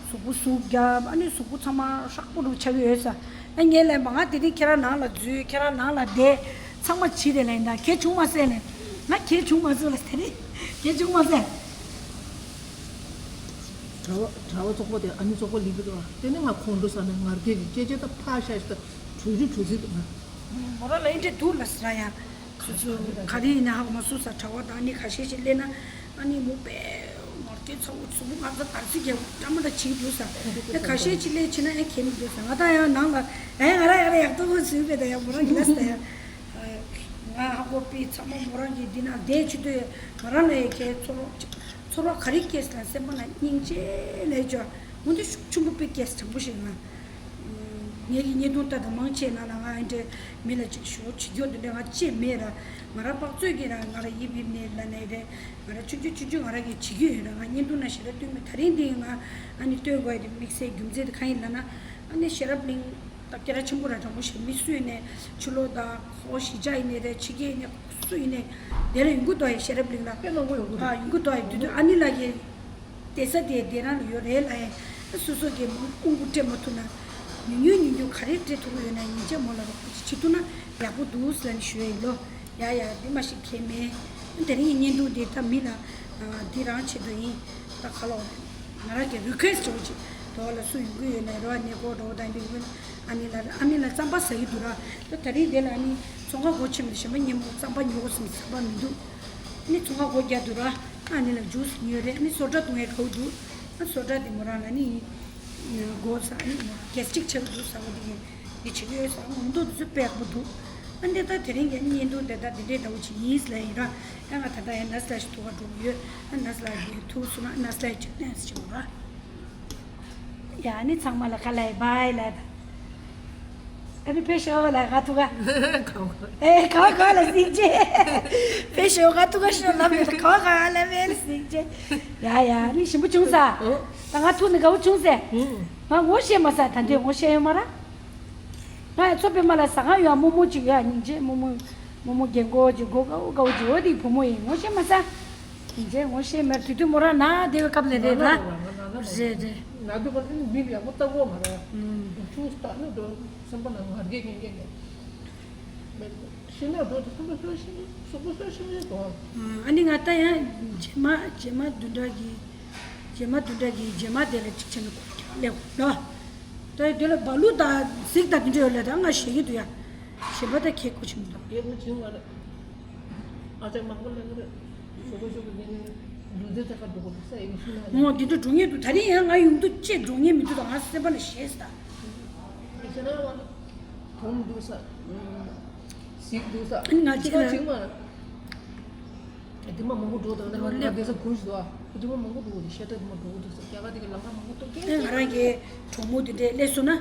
གཟུགས་པོ་ཟུག་རྒྱབ་ཨ་ནི་གཟུགས་པོ་ཚང་མ་ཧྲག་པོ་རུ་ཆགས་ཀྱི་ཡོད་ས། ཨ་ངས་ལན་པ་ང་དེ་རིང་ཁྱེད་རང་ནང་ལ་འཛུལ་ཁྱེད་རང་ནང་ལ་བསྡད་ཚང་མ་བྱིས་རེད་ལན་ད་གལ་བྱུང་མ་ཟད་ལན། ང་གལ་བྱུང་མ་ཟད་ལ་དེ་རིང་གལ་བྱུང་མ་ཟད། གྲྭ་བ་གྲྭ་བ་ཚོགས་པ་དེ་ཨ་ནི་ཚོགས་པ་ལིག་གི་འདུག་ཨ། དེ་ནི་ང་ཁོང་ཁྲོ་ཟ་ནས་ངར་སྐད་ཀྱི་སྐད་ཆ་ད་ཕ་ཤ་ཤ་ད་གྲོས་རི་གྲོས་རི་འདུག་ང་། མོ་རང་ལ་ཨེ་འདྲས་འདུག་ལ་ཟེར་ཡ། སོ་སོ་ག་རེ་ཡིན་ན་ཧ་གོ་མ་སོང་ས། གྲྭ་བ་དང་ཨ་ནི་ཁ་ཤས་ཤིག་སླེབས་ན་ཨ་ནི་མོ་པས་ངར་སྐད་ཚ་བོ་གཟུགས་པོ་ངར་ཚ་དར་ཚིག་རྒྱབ་འདྲ་མ་འདྲ་བྱེད་ཀྱི་འདུག་ས། ཨ་ཁ་ཤས་ཤིག་སླེབས་ཕྱིན་ན་ཨེ་གལ་མི་འདུག་ས། ང་ད་ཡང་ནང་ལ་ཨེ་ང་ར་ཡ་ར་ཡག་ཏོ་བོ་ཟིན་པས་ད་ཡ་མོ་རང་གི་ལ་ས་ད་ཡ། ང་ཧ་གོ་པས་ཚང་མ་མོ་རང་གི་འདི་ན་བསྡད་ཆུ་དུས་ང་རང་ལ་ཡ་ཁའི་ཚོར་བ་ཚོར་བ་ག་རེ་སྐྱེས་ལ་སེམས་པ་ན་སྙིང་རྗེ་ལས་ཅོ་འོན་ཏེ་ཤུགས་ཆེན་པོ་པས་སྐྱེས་དྲང་པོ་ཞིག་ང་། ངེད་ཀྱི་བརྙན་ཐུང་ལྟ་དང་མང་ཆེ་ན་ལ་ང་ཨེ་འདྲས་མི་ལ་ཅིག་ཞོ་བྱེད་རྒྱུ་འདི་འདྲ་ང་ཅེས་མེད་ར། ང་ར་དཔག་ཚོད་ཀྱི་ར་ང་ར་ཡིབ་ཡིབ་ནས་ལ་ནས་རེད། ང་ར་ཆུང་ཆུང་ཆུང་ཆུང་ང་ར་གི་བྱེད་རྒྱུ་ཡོད་ར། ང་བརྙན་ཐུང་ན་ཞེ་དྲག་སྟོན་མེད། ད་རིང་འདི་ང་ཨ་ནི་སྟོན་དགོས་ཡ་དེ་དམིགས་བསལ་རྒྱུ་མཚན་དེ་གང་ཡིན་ལ་ན། ཨ་ནི་ཤེས་རབ་གླིང་ད་སྐད་གྲགས་ཆེན་པོ་ར་དྲང་པོ་ཞིག་མི་སུ་ཡིན་ནས་ཕྱི་ལོགས་དང་ཁོ་གཞིས་ཆགས་ཡིན་ནས་རེད་ཕྱི་རྒྱལ་ཡིན་ནས་སུ་ཡིན་ནས་དེ་ར་ཡོང་གི་འདུག་ཡ་ཤེས་རབ་གླིང་ལ། དཔེ་མང་པོ་ཡོང་གི་རེད། ཨ་ཡོང་གི་འདུག་ཡ་དུས་དུས་ཨ་ནི་ལ་གི་བསྡད་ས་དེ་བསྡད་རང་ལ་ཡོད་རེད་ལ་ཡ། སོ་སོ་གི་མང་ཀུང་ཀུ་སྤྲད་མ་ཐུབ་ན། ཉུང་ཉུང་ཉུང་ཉུང་ག་རེ་སྤྲད་ཐུབ་ཀྱི་ཡོད་ན་ཡིན་ཆད་མོ་ལ་རོགས་པ་ཅིག་བྱེད་ཐུབ་ན་ཡག་པོ་འདུག་ཟེར་ནས་ཞུ་ཡ་ཡིན་ལོ། ཡ་ཡ་འདི་མ་ཞིག་ཁྱད་མེད། དེ་རིང་གི་བརྙན་ཐུང་འདི་ད་མི་ལ་འདི་རང་ཆེད་དུ་ཡིན། ད་ཁ་ལོ་ང་རང་གི་རི་ཁུ་ཨེ་སི་ཊི་འདྲ་བོ་ཅིག་འགྲོ་བ་ལ་སུ་ཡོང་གི་ཡོད་ན་རོ་ནས་གོ་འགྲོ་བ་དང་འདི་ཡོད་ན་ཨ་ནི་ལ་ཨ་ནི་ལ་རྩམ་པ་ཟ་གི་འདུག་ར། ད་ད་རིང་འདི་ལ་ཨ་ནི་ཚོང་ཁང་སྒོ་ཕྱེ་མི་འདུག་གཞན་པ་ཉིན་མོ་རྩམ་པ་ཉོ་དགོས་སམ་རྩམ་པ་མི་འདུག་ཨ་ནི་ཚོང་ཁང་སྒོ་རྒྱག་འདུག་ར། ཨ་ནི་ལ་ཇུས་ཉོས་རེད། ཨ་ནི་སོ་ཊ་བཏུང་ཡས་དགའ་བོ་འདུག་ཨ་སོ་ཊ་དེ་མོ་རང་ལ་ནི་སྒོ་ཟ་ཨ་ནི་མོ་རང་གེ་སི་ཊིག་ཆགས་འདུག་ཟ་བ་དེ་གི་འདི་བྱེད་ཀྱི་ཡོད་ཟ་འོང་དུ་དུས་ཚོད་དཔེ་ཡག་པོ་འདུག་ཨ་འདི་ད་དེ་རིང་གི་ཨ་ནི་བརྙན་ཐུང་དེ་ད་དེ་འདྲའི་འདྲ་བོ་ཅིག་ཡིན་ཟེར་ལ་ཡིན་ར། ཡང་ང་ད་ལྟ་ཡང་ནས་ལ་ཞིག་ཐུག་ག་འགྲོ་གི་ཡོད། ཨ་ནས་ལ་གི་ཐུག་སོང་ན་ནས་ལ་ཡི་ཅིག་ནས་ཅིག་འོང་ར། ཡ་ནི་ཚང་མ་ལ་ཁ་ལ་ཡི་བྷའི་ལ། ཨ་ནི་ཕེ་ཤོ་ལ་ག་ཐུག་ག་ཨེ་ག་ག་ལ་སིང་ཅེ། ཕེ་ཤོ་ག་ཐུག་ག་ཤོ་ལ་མེ་ག་ག་ལ་མེ་ལ་སིང་ཅེ། ཡ་ཡ་ནི་ཞིམ་པོ་བྱུང་ས། ད་ང་ཐུག་ནི་དགའ་བོ་བྱུང་ས། ང་ངོ་ཤེས་མ་ས་ད་འདྲས་ངོ་ཤེས་ཡོད་མ་ར། ང་ཡ་མཚོ་པདྨ་ལ་ཟ་ཁང་ཡོད་རྨོ་མོ་ཅིག་ཡོད་སྙིང་རྗེ་རྨོ་མོ། རྨོ་མོ་རྒན་གོག་ཅིག་མགོ་དཀར་པོ་དཀར་པོ་ཅིག་འོ་དེའི་བུ་མོ་ཡིན་ངོ་ཤེས་མ་ས། ཡིན་ཅེས་ངོ་ཤེས་མེད་དུས་དུས་མོ་རང་ན་དེ་བའི་སྐབས་ལས་རེད་ར། རེད་རེད། ན་དུས་པ་ནི་མི་ཡག་པོ་ལྟ་གོ་མ་ར། ཅུང་ལྟ་ན་འགྲོ་སེམས་པ་ན་ངར་སྐད་ངན་སྐད་ནས། ཤི་ན་འགྲོ་དུས་སེམས་པ་སོས་ཤི་ནི་སོ་པོ་སོས་ཤི་ནི་དོ། ཨ་ནི་ང་ད་ཡང་རྗེས་མ་རྗེས་མ་བདུན་ཕྲག་གི་རྗེས་མ་བདུན་ཕྲག་གི་རྗེས་མ་དེ་ལ་གཅིག་བྱས་ན་སྐོར་རྒྱག་ལས་གོ་ལོ། ད་དེ་ལ་བ་ལུ་དང་གཟིག་དང་དེ་འདྲ་ཡོད་ལ་ད་ང་ཞེད་ཀྱི་འདུག་ཡ། གཞན་པ་ད་ཁེ་ཁུ་ཆུང་འདུག་ཁེ་ཁུ་ཆུང་བ་རེད། ཨ་ཅག་མང་པོ་ལ་རེད། ཞོགས་པ་ཞོགས་པ་ཉལ་ནས་ལུས་རྩལ་ཐད་ཀར་འགྲོ་དགོས་འདུག་ས་ཡིན་ཤུ་ན། ངོ་འདི་འདྲ་འགྲོ་ངེས་འདུག་ད་རིང་ཡང་ང་ཡོང་འདུག་ཅེས་འགྲོ་ངེས་མི་འདུག་ད་ང་སེམས་པ་ནས་ཞེད་ས། ཁྱེད་རང་ལ་དོམ་འདུག་ས། གཟིག་འདུག་ས། ང་ཅི་ཁ་ལ་ཅིག་མ། དེ་མ་མང་པོ་འགྲོ་དང་ནི་ང་སླེབས་དེ་ས་གུས་སུ་འདུག་ཨ། དེ་མ་མང་པོ་འདུག་དེ་ཤ་ཏག་དེ་མ་འགྲོ་འདུག་ས་རྒྱ་གར་དེ་གི་ལམ་ཁ་མང་པོ་འདུག་ཨེ་ང་རང་གི་གྲོགས་མོ་དེ་འདྲས་སླེབས་སོང་ན་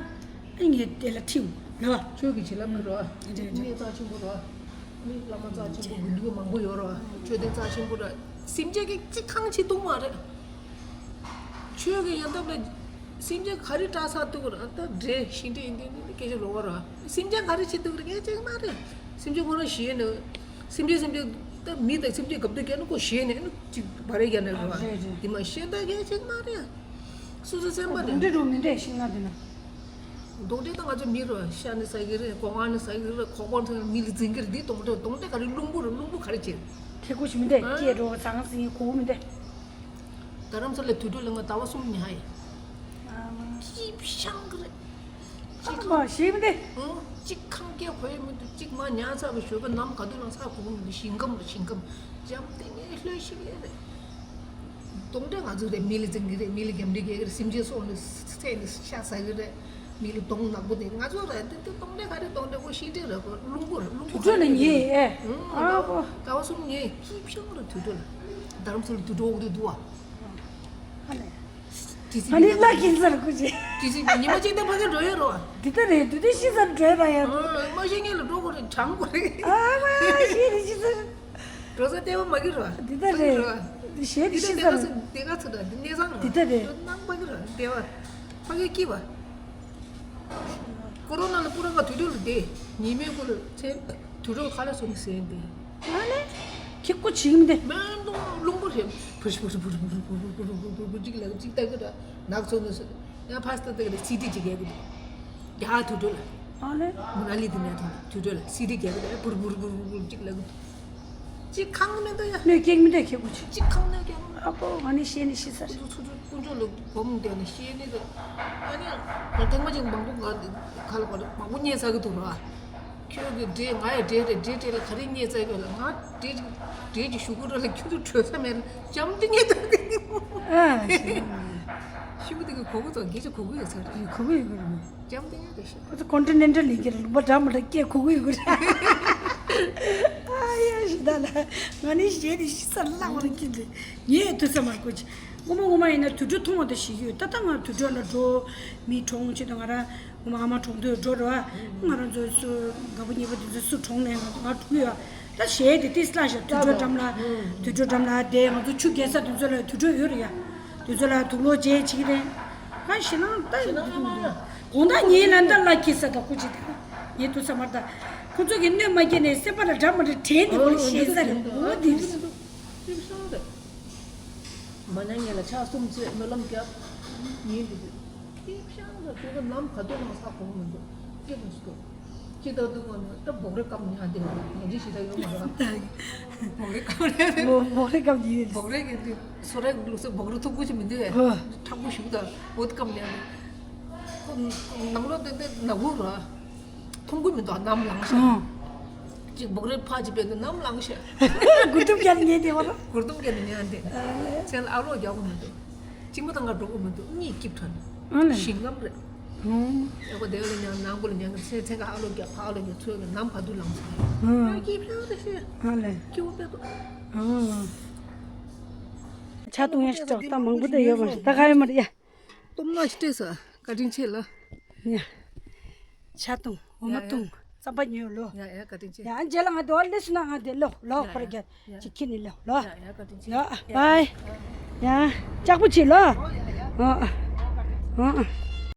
ཨེ་ངས་དེ་ལ་ཁྲིད་ལ། ཆོས་ཀྱི་བྱིན་རླབས་མི་འགྲོ་ཨ། དེ་འདྲས་དེ་འདྲས་གནས་རྩ་ཆེན་པོ་ར། མི་བླ་མ་རྩ་ཆེན་པོ་དགེ་འདུན་མང་པོ་ཡོད་ར། ཆོས་སྡེ་རྩ་ཆེན་པོ་ར། སེམས་ཅན་གྱི་གཅིག་ཁང་ཆེ་གཏོང་མ་རེད། ཆོས་ཀྱི་ཡོན་ཐབས་ལ། སེམས་ཅན་ག་རེ་སྐྲག་ས་འདུག་ར་ད་འདྲེ་ཤིང་འདྲེ་ཡིན་དུས་ནི་སྐད་ཆ་ལོག་པ་ར། སེམས་ཅན་ག་རེ་བྱེད་འདུག་ར་སྐད་ཆ་མ་རེད། སེམས་ཅན་ཁོ་རང་ཞེད་ནས། སེམས་ཅན་སེམས་ཅན་ད་མི་དང་སེམས་ཅན་གབ་དུས་སྐྱེ་ན་ཁོ་ཞེད་ནས་ནི་གཅིག་བ་རེ་རྒྱག་ནས་ར། རེད་རེད། དེ་མ་ཤེས་ད་སྐད་ཆ་མ་རེད། སོ་སོ་སེམས་པ་རེད། གདོན་འདྲེ་རུ་མི་འདྲེ་ཤིང་ན་དེ་ན། གདོན་འདྲེ་ད་ང་ཚོ་མི་ར་ཤ་ནི་ཟ་གི་རེད། སྒོ་ང་ནི་ཟ་གི་རེད། ཁོག་པ་ཚང་མི་ལ་འཛིན་གི་རེད། འདི་གདོན་འདྲེ་གདོན་འདྲེ་ག་རེ་རླུང་བུ་ར་རླུང་བུ་ག་རེ་བྱེད། ཁེ་ཁོ་ཞིག་མི་འདྲེ་ཨ། སྐྱེ་འགྲོ་ཚང་སིང་གོ་མི་འདྲེ། རྡ་རམ་ས་ལའི་དུད་འགྲོ་ལ་ང་ཟླ་བ་གསུམ་ཉལ་ཡིན། ཨ་མ། སྐྱིད་ཤང་གི་རེད། གཅིག་ཨ་མ་ཞེས་མི་འདི། ཨང་། གཅིག་ཁང་སྐད་གོ་ཡི་མི་འདུག་གཅིག་མ་ཉལ་ཚར་བའི་ཞོགས་པ་ནམ་ག་དུས་ལངས་ཚར་གོ་གི་མི་འདུག་ཞིང་ཁམས་ལ་ཞིང་ཁམས། འཇམ་ཐིང་ངེ་ལྷོད་ཤིག་ཡས་རེད། གདོན་འདྲེ་ང་ཚོ་རེད། མི་ལ་འཛིང་གི་རེད། མི་ལ་རྒྱབ་འདྲེ་རྒྱག་གི་རེད། སེམས་ཅན་སྲོག་ནི་ཚེ་ནི་ཤ་ཟ་གི་རེད། མི་ལ་གདོང་ནག་པོ་དེ་ང་ཚོ་རེད། དེ་དེ་གདོན་འདྲེ་ག་རེ་གདོན་འདྲེ་ཁོ་ཤིང་འདྲེ་རེད། ཁོ་རླུང་བུ་རེད། རླུང་བུ་དུད་འགྲོ་ལ་ཉེ་ཨེ། ཨང་། ཨ་ཨོ། ཟླ་བ་གསུམ་ཉལ་ཡིན། སྐྱིད་ཤང་རེད་དུད་འགྲོ་ལ། རྡ་རམ་ས་ལ་དུད་འགྲོ་འོག་ཏུ་འདུག་ཨ། ཨ་ལས། ཨ་ནི་ལ་ཀིན་སར་སྐུ་མཁྱེན། ཏི་སི་ཉི་མ་གཅིག་དང་ཕ་གིར་འགྲོ་ཡོད་རོ། འདི་ལྟ་རེད། འདི་ལྟ་ཤི་སར་འགྲོ་ཡོད་ར་ཡ། ཨ་མ་ཤེས་ངེས་ལ་འགྲོ་དགོས་རེད། གྲང་དགོས་རེད། ཨ་མ་ཤེས་རེད་ཤི་སར། འགྲོ་ས་ལྟེ་བ་མ་གི་རོ། འདི་ལྟ་རེད། འདི་ཤེས་རེད་ཤི་སར། འདི་ག་ཚོད་འདི་ག་ཚོད་འདི་གནས་ཚང་རོ། འདི་ལྟ་རེད། ནང་མ་གི་རོ་ལྟེ་བ། ཕ་གི་སྐྱིད་པ། ཀོ་རོ་ན་ལ་པུ་ར་ང་དུས་དུས་ལ་བསྡད། ཉི་མའི་གུ་ལ་ཚེ་དུས་དུས་ཁ་ལ་སོང་ཟེར་འདི། ང་ནི་ཁྱི་ཀོ་བྱིང་འདི། མེ་མདོང་རླུང་པོ་རེད། བུར་བུར་བུར་བུར་བུར་བུར་བུར་བུར་བུར་ཅིག་ལ་ཅིག་ལྟ་གི་ར། ནག་ཚོ་ནི་སུ་ཡང་ཕ་སི་ཏ་ལྟ་གི་ར། སི་ཌི་ཅིག་རྒྱག་གི་འདུག་རྒྱ་དུས་དུས་ལ། ཨ་ལེ། མུ་ན་ལི་དེ་ནས་ཐོན་དུས་དུས་ལ་སི་ཌི་རྒྱག་གི་ར། བུར་བུར་བུར་བུར་བུར་ཅིག་ལ་གི་འདུག་ཅིག་ཁང་མེད་འདུག་ཡ། གནོད་སྐྱེལ་མི་འདུག་ཁྱི་ཀོ་ཆུ། ཅིག་ཁང་གནོད་སྐྱེལ། ཨ་ཀོ་ང་ནི་ཤེས་ནི་ཤི་ས་རེད། ཁོ་ཚོ་ཚོ་ཚོ་དཀོན་མཆོག་ལ་སྒོམ་བསྡད་ནས་ཤེས་ནི་རེད། ཨ་ནི་ང་ཐེངས་མ་ཅིག་མང་པོ་ང་ཁ་ལ་བར་མང་པོ་བརྙས་ཚར་གི་འདུག་ར། ཁྱོད་ཀྱི་འདྲེ་ང་ཡ་འདྲེ་རེད། འདྲེ་འདྲེ་ལ་ག་རེ་བརྙས་ཚར་གི་ལ། ང་འདྲེ་ཅིག་འདྲེ་ཅིག་ཞུ་གི་ར་ལ། ཁྱོད་ཚོ་བྲོས་ས་མེད་ལ་འཇམ་ཏིང་ངེ་ཐོག་གི། ཨ་ཤི་བ་དེ་གི་གོ་གི་ཚོ་སྐད་ཆ་གོ་གི་ཡོད་ཚར་རེད། གོ་གི་ཡོད་གི་རེད། འཇམ་ཏིང་ངེ་རེད་ཤི། ཁོ་ཚོ་ཀོན་ཊི་ནེན་ཊལ་ཡིན་གྱི་རེད། ལུང་པ་འདྲ་མི་འདྲ་སྐད་གོ་གི་ཡོད་གི་རེད། ཨ་ཡ་ཤི་ད་ལ་ང་ནི་ཞེད་དེ་ཤི་ས་ལ་བ་ར་ཀི་འདི་ངས་ཐུག་ས་མར་ཀོ་ཆི། ངོ་མ་ངོ་མ་ཡིན་ན་དུད་འགྲོ་མཐོང་བ་དང་ཞིག་ཡོད། ད་ལྟ་ང་དུད་འགྲོ་ལ་འགྲོ་མི་གྲོངས་ཆེད་དུ་ང་རང་ངོ་མ་ཨ་མ་གྲོངས་དུས་འགྲོ་ར་བ། ང་རང་ཚོ་སུ་དགའ་པོ་ཉེ་པོ་དེ་ཚོ་སུ་གྲོངས་ནས་ང་ང་གྲོངས་ཡོད། ད་ཞེད་དེ་ཏིས་ལ་ཞབས་དུད་འགྲོ་འགྲམ་ལ་དུད་འགྲོ་འགྲམ་ལ་བསྡད། ང་ཚོ་ཆུ་རྒྱལ་ས་དེ་ཚོ་ལ་དུད་འགྲོ་ཡོད་རེད་ཡ། དེ་ཚོ་ལ་དུག་ལོག་བྱེད་བྱེད་ཀྱི་རེད། གང་ཞེད་སྣང་ལྟ་ཡོང་གི་འདུག་དགོང་དག་ཉིན་ལ་ལྟ་ལ་ཁྱི་ས་དང་ཁུ་ཅི་དང་ངས་དུ་ས་མར་ད། ཁོ་ཚོ་གི་གནོད་མ་སྐྱེལ་ནས་སེམས་པ་ལ་འདྲ་མ་འདྲ་དྲན་ནས་ཁོ་ལ་ཞེད་ས་རེད་འོ་དེ་རེད། ཅིག་ཤང་རེད། མ་ཉལ་ཉལ་ལ་ཕྱག་གསུམ་བཅས་སྨོན་ལམ་བརྒྱབ། ཉིན་འདི་དུས་ཅིག་ཤང་རེད། དེ་ག་ནམ་ག་དུས་ལངས་ས་གོ་མི་འདུག་སྐྱིད་པོ་ཞིག་འདུག་ཅི་ལྟར་སྡུག་བསྔལ་ནི་ད་བོག་རེ་སྐམ་ཉལ་དེ་ང་ཅི་ཞིག་ད་ཡོད་མ་རེད། བོག་རེ་སྐམ་ཉལ་དེ། བོག་རེ་སྐམ་ཉལ་དེ། བོག་རེ་གི་དུས་སོ་རེ་ལུག་སོ་བོག་རེ་ཐུག་གུ་ཅི་མི་འདུག་ཨེ། ཨོ། ཁྲག་པོ་ཞུགས་ད་འོད་སྐམ་ཉལ་དེ། ཁོ་ནང་ལོགས་དེ་དེ་ནག་བུ་ར། མཐོང་གི་མི་འདུག་ནམ་ལངས་ཤག་ཨོ། ཅིག་བོག་རེ་ཕ་ཅི་པས་ནམ་ལངས་ཤག་གུར་ཐུབ་རྒྱལ་ཉལ་དེ་བ་ར། གུར་ཐུབ་རྒྱལ་ཉལ་དེ། ཨ་ལེ། མཚན་ལ་ཨ་ལོག་རྒྱག་གི་མི་འདུག་གཅིག་མ་དང་ང་འགྲོ་གི་མི་འདུག་གཉིད་སྐྱིད་ཐོན། ཨ་ལེ། ཞིང་ངམ་རེད། ཨོ། ཨ་ཁོ་དེ་ལ་ཉང་ནང་ཁུལ་ཉང་གི་ཚེ་ཚེ་ག་ཨ་ལོ་རྒྱ་ཕ་ཨ་ལོ་རྒྱ་ཚོས་གི་ནམ་བར་དུ་ལངས་སོང་། ཨོ། ཨ་ཀི་ཕྱག་དེ་ཤེས། ཨ་ལེ། ཀི་འོ་པེ་ཏོ། ཨོ། ཆ་ཏུང་ཡ་ཤི་ཏོ་ད་མང་པོ་དེ་ཡོད་མ་རེད། ད་ག་ཡོད་མ་རེད་ཡ། སྟོབས་ན་ཤི་ཏེ་ས་བཀའ་དྲིན་ཆེ་ལ། ཡ། ཆ་ཏུང་འོ་མ་ཡ་ཡ། ཏུང་རྩམ་པ་ཉོས་ལོ། ཡ་ཡ་བཀའ་དྲིན་ཆེ། ཡ་རྗེས་ལ་ང་དོ་ལེ་སུ་ན་ང་དེ་ལོ་ལོ་ཡ་ཁོར་ཡ་རྒྱ་ཡ། ཅིག་ཁྱི་ནི་ལོ་ལོ། ཡ་ཡ་བཀའ་དྲིན་ཆེ། ཡ་བའི། ཡ་ལྕགས་པོ་ཆེ་ལོ། ཨ་ཨ།